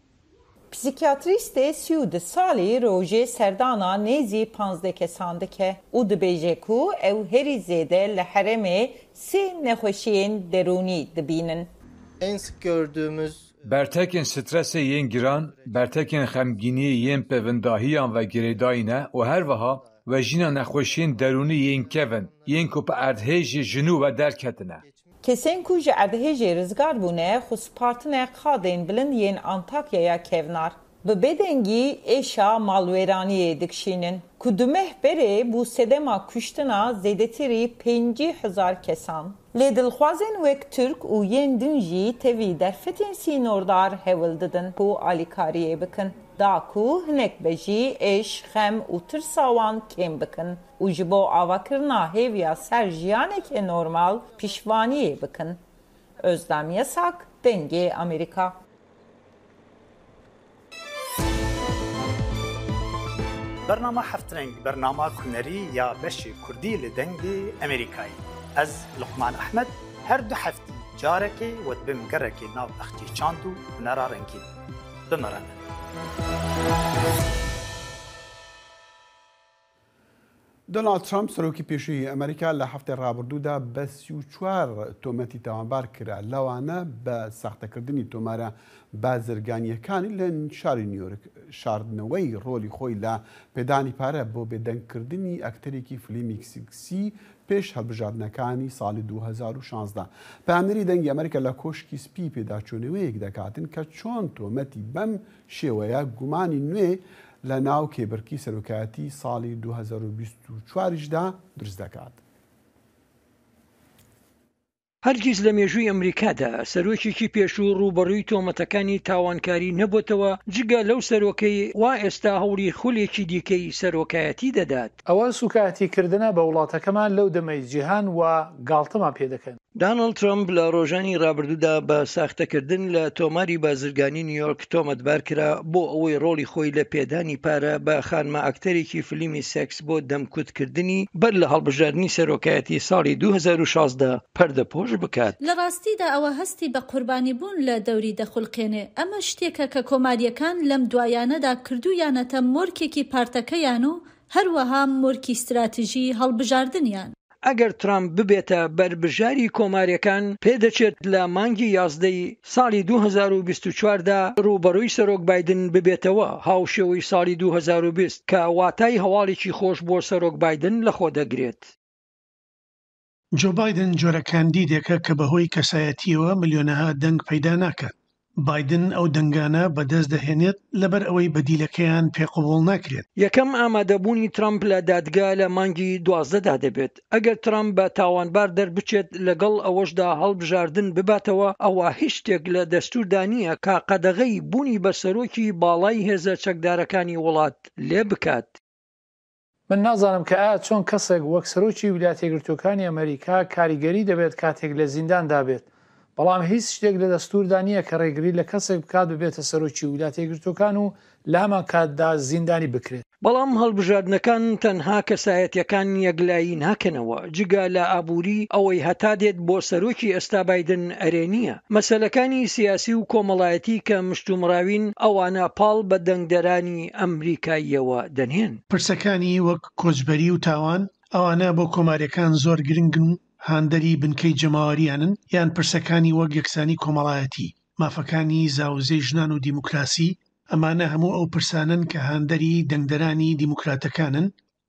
Psîkiyatrîstê sî û du salî rojê serdana nêzî panzdeh kesan dike û dibêje ku ew herî zêde li herêmê sê nexweşiyên derûnî dibînin. En sık gördüğümüz Bertekên stresê yên giran, bertekên xemgîniyê yên pevindahiyan ve girêdayî ne û her wiha We jîna nexweşiyên derûnî yên kevin, yên ku bi erdhêjê ji nû ve derketine. Kesên ku ji erdhêjê rizgar bûne, xwe spartine qadên bilind yên Antakyaya kevnar. Bi bêdengî êşa malwêraniyê dikişînin, ku du meh berê bû sedema kuştina zêdetirî pêncî hezar kesan. Lê dilxwazên wek Tirk û yên din jî tevî derfetên sînordar hewl didin ku alîkariyê bikin, da ku hinek bejî êş, xem û tirsa wan kêm bikin û ji bo avakirina hêviya ser jiyaneke normal piştvaniyê bikin. Özdem Yasak, Dengê Amerîka. Bernama Heft Reng, bernama hunerî ya beşê kurdî li Dengê Amerîkayê. Ez Luqman Ehmed, her du heftî carekê we dibim gerekê nav bextê çand û hunera rengîn. Bi me re ne. Donald Trump, serokî pêşûyî Amerîka, li heftê rabirdû de bi sî û çar tometî tawanbar kira, lewane bi saxtekirdinî tomara bazirganiyekanî li şarî New York, şardinewey rolî xwe li pêdanî pare bo bêdengkirdinî akterekî filmî seksî pêş hilbijartinekaniî salî du hezar û şazdeh. Peyamnerî Dengê Amerîka li Koşkî Spî pêdaçûneweyek de hatin ke çond tometî bem şêweya gumanî nû li nav kêbirkî serokayetî salî du hezar û bîst û çar jî de dirust diket. هەرگیز لە مێژووی ئەمریکادا سەرۆکێکی پێشوو ڕووبەڕووی تۆمەتەکانی تاوانکاری نەبووتەوە، جگە لەو سەرۆکەی وا ئێستا هەوڵی خولێکی دیکەی سەرۆکایەتی دەدات. ئەوە سوکایەتیکردنە بە وڵاتەکەمان لەو دەمەی جیهان وا گاڵتەمان پێدەکەن. دانەڵد ترەمپ لە ڕۆژانی ڕابردوودا بە ساختەکردن لە تۆماری بازرگانی نیویۆرک تۆمەتبار کرا بۆ ئەوەی ڕۆڵی خۆی لە پێدانی پارە بە خانمە ئەکتەرێکی فلیمی سێکس بۆ دەمکوتکردنی بەر لە هەڵبژاردنی سەرۆکایەتی ساڵی دوو هەزار و شازدە پەردەپۆش بکات. لە ڕاستیدا ئەوە هەستی بە قوربانی بوون لە دەوری دەخولقێنێ. ئەمە شتێکە کە کۆماریەکان لەم دوایانەدا کردوویانەتە مۆرکێکی پارتەکەیان و هەروەها مۆرکی استراتیژی هەڵبژاردنیان. ئەگەر ترامپ ببێتە بەربژاری کۆماریەکان، پێدەچێت لە مانگی یازدەی ساڵی دوو هەزار و بیست و چواردا ڕووبەڕووی سەرۆک بایدن ببێتەوە، هاوشێوەی ساڵی دوو هەزار و بیست، کە واتای هەواڵێکی خۆش بۆ سەرۆک بایدن لەخۆ دەگرێت. جۆ بایدن جۆرە کاندیدێکە کە بەهۆی کەسایەتیەوە ملیۆنەها دەنگ پەیدا ناکات. بایدن ئەو دەنگانە بەدەست دەهێنێت لەبەر ئەوەی بەدیلەکەیان پێ قبوڵ ناکرێت. یەکەم ئامادەبوونی ترامپ لە دادگا لە مانگی دوازدەدا دەبێت. ئەگەر ترامپ بە تاوانبار دەربچێت، لەگەڵ ئەوەشدا هەڵبژاردن بباتەوە، ئەوە هیچ شتێک لە دەستووردا نییە کە قەدەغەی بوونی بە سەرۆکی باڵای هێزە چەکدارەکانی وڵات لێ بکات. من نازانم کە ئایا چۆن کەسێک وەک سەرۆکی ویلایەتە یەکگرتووەکانی ئەمریکا کاریگەری دەبێت کاتێک لە زینداندا بێت، بەڵام هیچ شتێک لە دەستووردا نییە کە ڕێگری لە کەسێک بکات ببێتە سەرۆکی ویلایەتە یەکگرتووەکان و لە هەمان کاتدا زیندانی بکرێت. بەڵام هەڵبژاردنەکان تەنها کەسایەتیەکان یەکلایی ناکەنەوە، جگە لە ئابووری، ئەوەی هەتا دێت بۆ سەرۆکی ئێستا بایدن ئەرێ نییە. مەسەلەکانی سیاسی و کۆمەڵایەتی کە مشتومڕاوین، ئەوانە پاڵ بە دەنگدەرانی ئەمریکاییەوە دەنێن. پرسەکانی وەک کۆچبەری و تاوان، ئەوانە بۆ کۆماریەکان زۆر گرنگن و هاندەری بنکەی جەماوەریانن، یان پرسەکانی وەک یەکسانی کۆمەڵایەتی، مافەکانی زاوزێی ژنان و دیموکراسی، ئەمانە هەموو ئەو پرسانەن کە هاندەری دەنگدەرانی دیموکراتەکانن.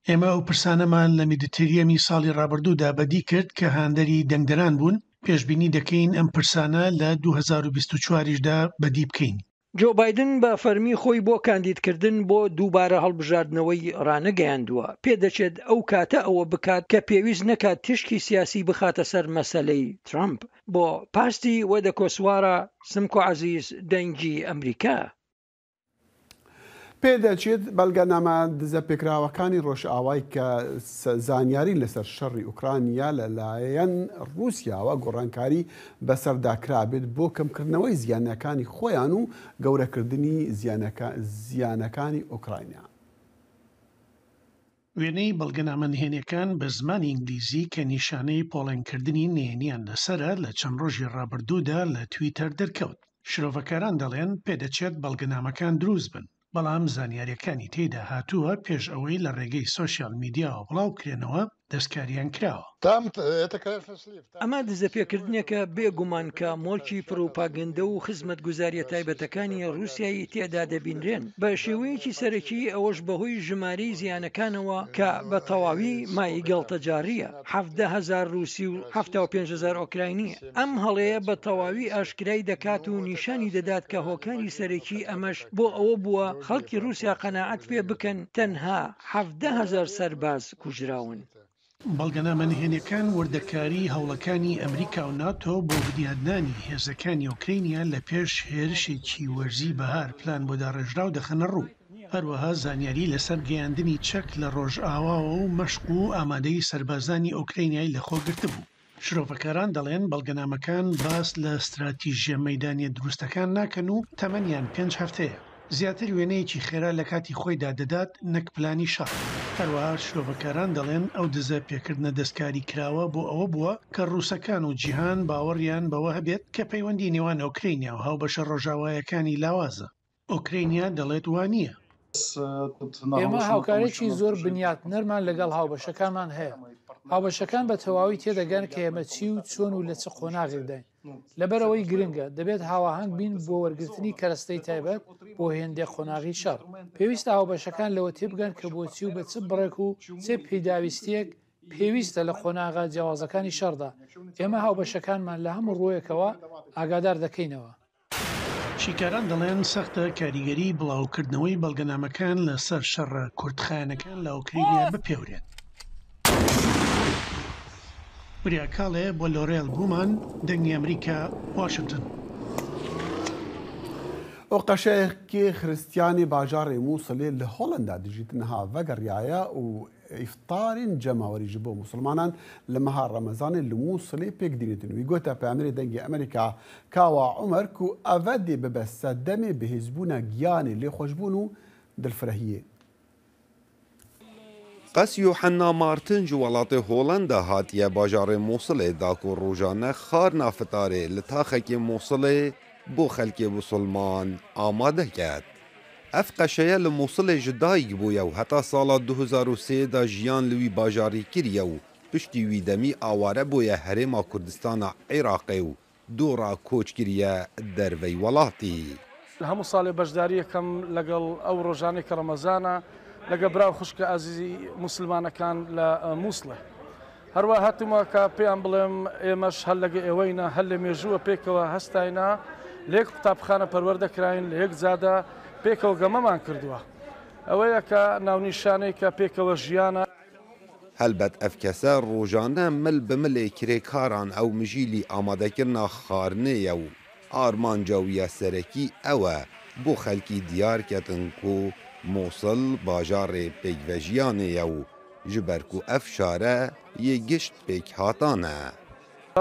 ئێمە ئەو پرسانەمان لە میدیتریەمی ساڵی ڕابردوودا بەدی کرد کە هاندەری دەنگدەران بوون. پێشبینی دەکەین ئەم پرسانە لە دوو هەزار و بیست و چواریشدا بەدی بکەین. جۆ بایدن بە فەرمی خۆی بۆ کاندیدکردن بۆ دووبارە هەڵبژاردنەوەی ڕانەگەیاندووە. پێدەچێت ئەو کاتە ئەوە بکات کە پێویست نەکات تیشکی سیاسی بخاتە سەر مەسەلەی ترامپ. بۆ پاستی وەدەکۆسوارە، سمکۆ عەزیز، دەنگی ئەمریکا. پێدەچێت بەڵگەنامە دزە پێکراوەکانی ڕۆژئاوای کە س-، زانیاری لەسەر شەڕی ئوکرانیا لەلایەن رووسیاوە گۆڕانکاری بەسەردا کرابێت بۆ کەمکردنەوەی زیانەکانی خۆیان و گەورەکردنی زیانەکە-، زیانەکانی ئوکرانیا. وێنەی بەڵگەنامە نهێنیەکان بە زمانی ئینگلیزی کە نیشانەی پۆڵێنکردنی نهێنیان لەسەرە، لە چەند ڕۆژی ڕابردوودا لە تویتەر دەرکەوت. شرۆڤەکاران دەڵێن پێدەچێت بەڵگەنامەکان دروست بن، بەڵام زانیاریەکانی تێیدا هاتووە پێش ئەوەی لە ڕێگەی سۆشیال میدیاوە بڵاو کرێنەوە، دەستکاریان کراوە. ئەمە دزەپێکردنێکە بێگومان کە مۆلکی پروپاگەندە و خزمەتگوزاریە تایبەتەکانی رووسیای تێدا دەبینرێن. بە شێوەیەکی سەرەکی ئەوەش بەهۆی ژمارەی زیانەکانەوە کە بە تەواوی مای گەڵتەجاڕیە، حەڤدە هەزار رووسی و حەفتا و پێنج هەزار ئۆکراینیە. ئەم هەڵەیە بە تەواوی ئاشکرای دەکات و نیشانی دەدات کە هۆکاری سەرەکی ئەمەش بۆ ئەوە بووە خەڵکی رووسیا قەناعەت پێ بکەن تەنها حەڤدە هەزار سەرباز کوژراون. بەڵگەنامە نهێنیەکان وردەکاری هەوڵەکانی ئەمریکا و ناتۆ بۆ بنیادنانی هێزەکانی ئۆکرینیا لە پێش هێرشێکی وەرزی بەهار پلان بۆ داڕێژراو دەخەنە ڕوو. هەروەها زانیاری لەسەر گەیاندنی چەک لە ڕۆژئاواوە و مەشق و ئامادەی سەربازانی ئۆکرینیای لەخۆ گرتبوو. شرۆڤەکاران دەڵێن بەڵگەنامەکان باس لە استراتیژیە مەیدانیە دروستەکان ناکەن و تەمەنیان پێنج هەفتەیە. زیاتر وێنەیەکی خێرا لە کاتی خۆیدا دەدات، نەک پلانی شەڕ. هەروەها شرۆڤەکاران دەڵێن ئەو دزە پێکردنە دەستکاری کراوە بۆ ئەوە بووە کە ڕووسەکان و جیهان باوەڕیان بەوە هەبێت کە پەیوەندی نێوان ئۆکرینیا و هاوبەشە ڕۆژاوایەکانی لاوازە. ئۆکرینیا دەڵێت وا نییە. ئێمە هاوکارێکی زۆر بنیاتنەرمان لەگەڵ هاوبەشەکانمان هەیە. هاوبەشەکان بە تەواوی تێدەگەن کە ئێمە چی و چۆن و لە چ قۆناغێکداین. لەبەرئەوەی گرنگە، دەبێت هاوەهەنگ بین بۆ وەرگرتنی کەرەستەی تایبەت بۆ هێندێک قۆناغی شەڕ. پێویستە هاوبەشەکان لەوە تێبگەن کە بۆچی و بە چ بڕێک و چ پێداویستیەک پێویستە لە قۆناغە جیاوازەکانی شەڕدا. ئێمە هاوبەشەکانمان لە هەموو ڕوویەکەوە ئاگادار دەکەینەوە. شیکاران دەڵێن سەختە کاریگەری بڵاوکردنەوەی بەڵگەنامەکان لەسەر شەڕە کورتخایەنەکان لە ئۆکرینیا بپێورێت. وریا کاڵێ بۆ لۆرێل بوومان، دەنگی ئەمریکا، واشنگتن. ئەو قەشەیەکی خرستیانی باژارێ مووسڵێ لە هۆڵندا دژیت نها ڤەگەڕیایە و ئیفطارین جەماوەری ji bo musulmanan li meha Remezanê li Mûsilê pêk dînitin. Wî gote peyamêrê Dengê Amerîka Kawa Umer ku eve dê bibe sedemê bihêzbûna giyanê, lêxweşbûn û dilfirehiyê. Qas Yuhanna Martin ji welatê Holanda hatiye bajarê Mûsilê da ku rojane xarna fitarê li taxekê Mûsilê bo xelkê misilman amade ket. Ev qeşeye li Mûsilê ji dayik bûye û heta sala du hezar û sê de jiyan li wî bajarî kiriye û piştî wî demî aware bûye Herêma Kurdistana Iraqê û dora koç kiriye dervey welatî. Hemû salê beşdariyê kem legel ew rojanê ke Remezan e, legel bira û xwişke ezîzî misilmanekan li Mûsilê. Her wiha hatime ka pê em bilim êmeş hel lege êweyne, hel lê mêjû e pêkewe hestayne, li yek qutabxane perwerde kirayîn, li yek zade pêkewe gememan kirdiwe. Ew ê yeke navnîşanê ke pêkewe jiyane. Helbet ev kese rojane mil bi milê kirêkaran ew mijîlî amadekirina xarinê ye û armanca wî ya serekî ew e bo xelkî diyar ketin ku Mûsil bajarê pêkvejiyanê ye û ji ber ku ev şare yê gişt pêkhatan e.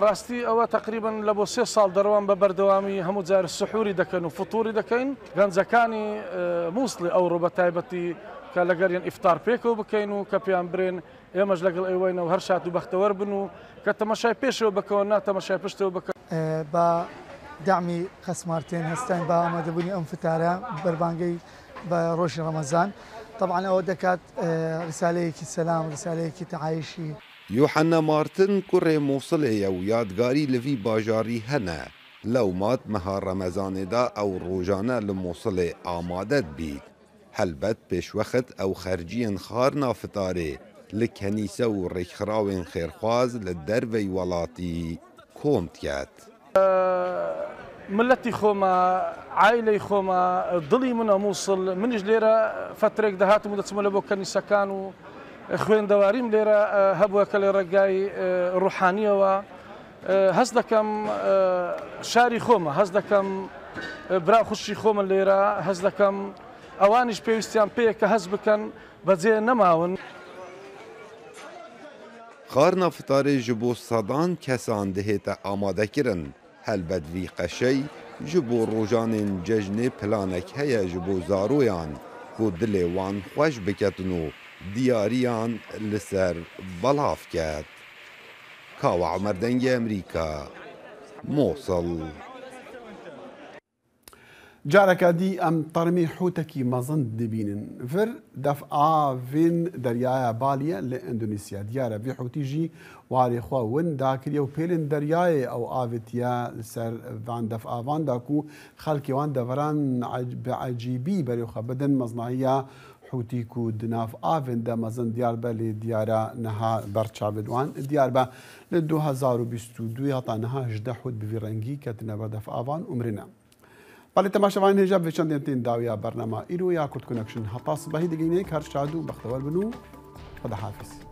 Rastî ew e teqrîben le bo sê sal derewan be berdewamî hemû car sihûrî dekin û fitorî dekin. Gencekanî Mûslî ewro be taybetî ke legeriyan îftar pêkew bikeyn û ke pêyan birên êmeş legel êweyne û her şad û bextewer bin û ke temeşay pêşew bike û na temeşay piştew bike. Ba demî qesmartên hestên ba amadebûnî em fitare berbangey be rojî Remezan. Teban ew dekat risaleyekî selam, risaleyekî teayişî. Yuhanna Martin kurê Mûsilê ye û yadgarî li vî bajarî hene. Lewma di meha Remezanê de ew rojane li Mûsilê amade dibît. Helbet pêşwext ew xerciyên xarna fitarê li kenîse û rêkxirawên xêrxwaz li derveyî welatî kom diket. Miletî xwe me, aîleyî xwe me, dilî min e Mûsil, min jî lêre fetrek dihatim û diçime li bo kenîsekan û xwêndewarî min lêre hebûye ke lê regayî ruhaniyewe. Hez dekem şarî xwe me, hez dekem bira xwişî xwe me lêre, hez dekem ewanî ji pêwîstiyan pê ye ke hez bikin, becê nemawin. Xarna fitarê ji bo sedan kesan dihête amadekirin. Helbet vî qeşey ji bo rojanên cejnê planek heye ji bo zaroyan ku dilê wan xweş biketin û diyariyan li ser belav ket. Kawa Omer Dengê Emerîka, Mosil. Careke dî em termî hûtekî mezin dibînin. Vir def avên deryaya Balî ye li Endonîsya. Diyar e vî hûtî jî warê xwe win dakiriye û pêlên deryayê ew avêtiye li ser van def avan da ku xelkê wan deveran ec-, bi ecîbî berê xwe bidin. Meznahiya hûtî ku di nav avên de mezin diyar be, lê diyara niha ber çavê wan diyar be. Li du hezar û bîst û du heta niha hejdeh hût bi vî rengî ketine ber def avan û mirine. Belê temaşevanên hêja, bi vê çendên tên dawiya bernama îro ya Kurd Connection. Heta sibehî digihînê, her şad û bextewar bin û Xwedahafîz.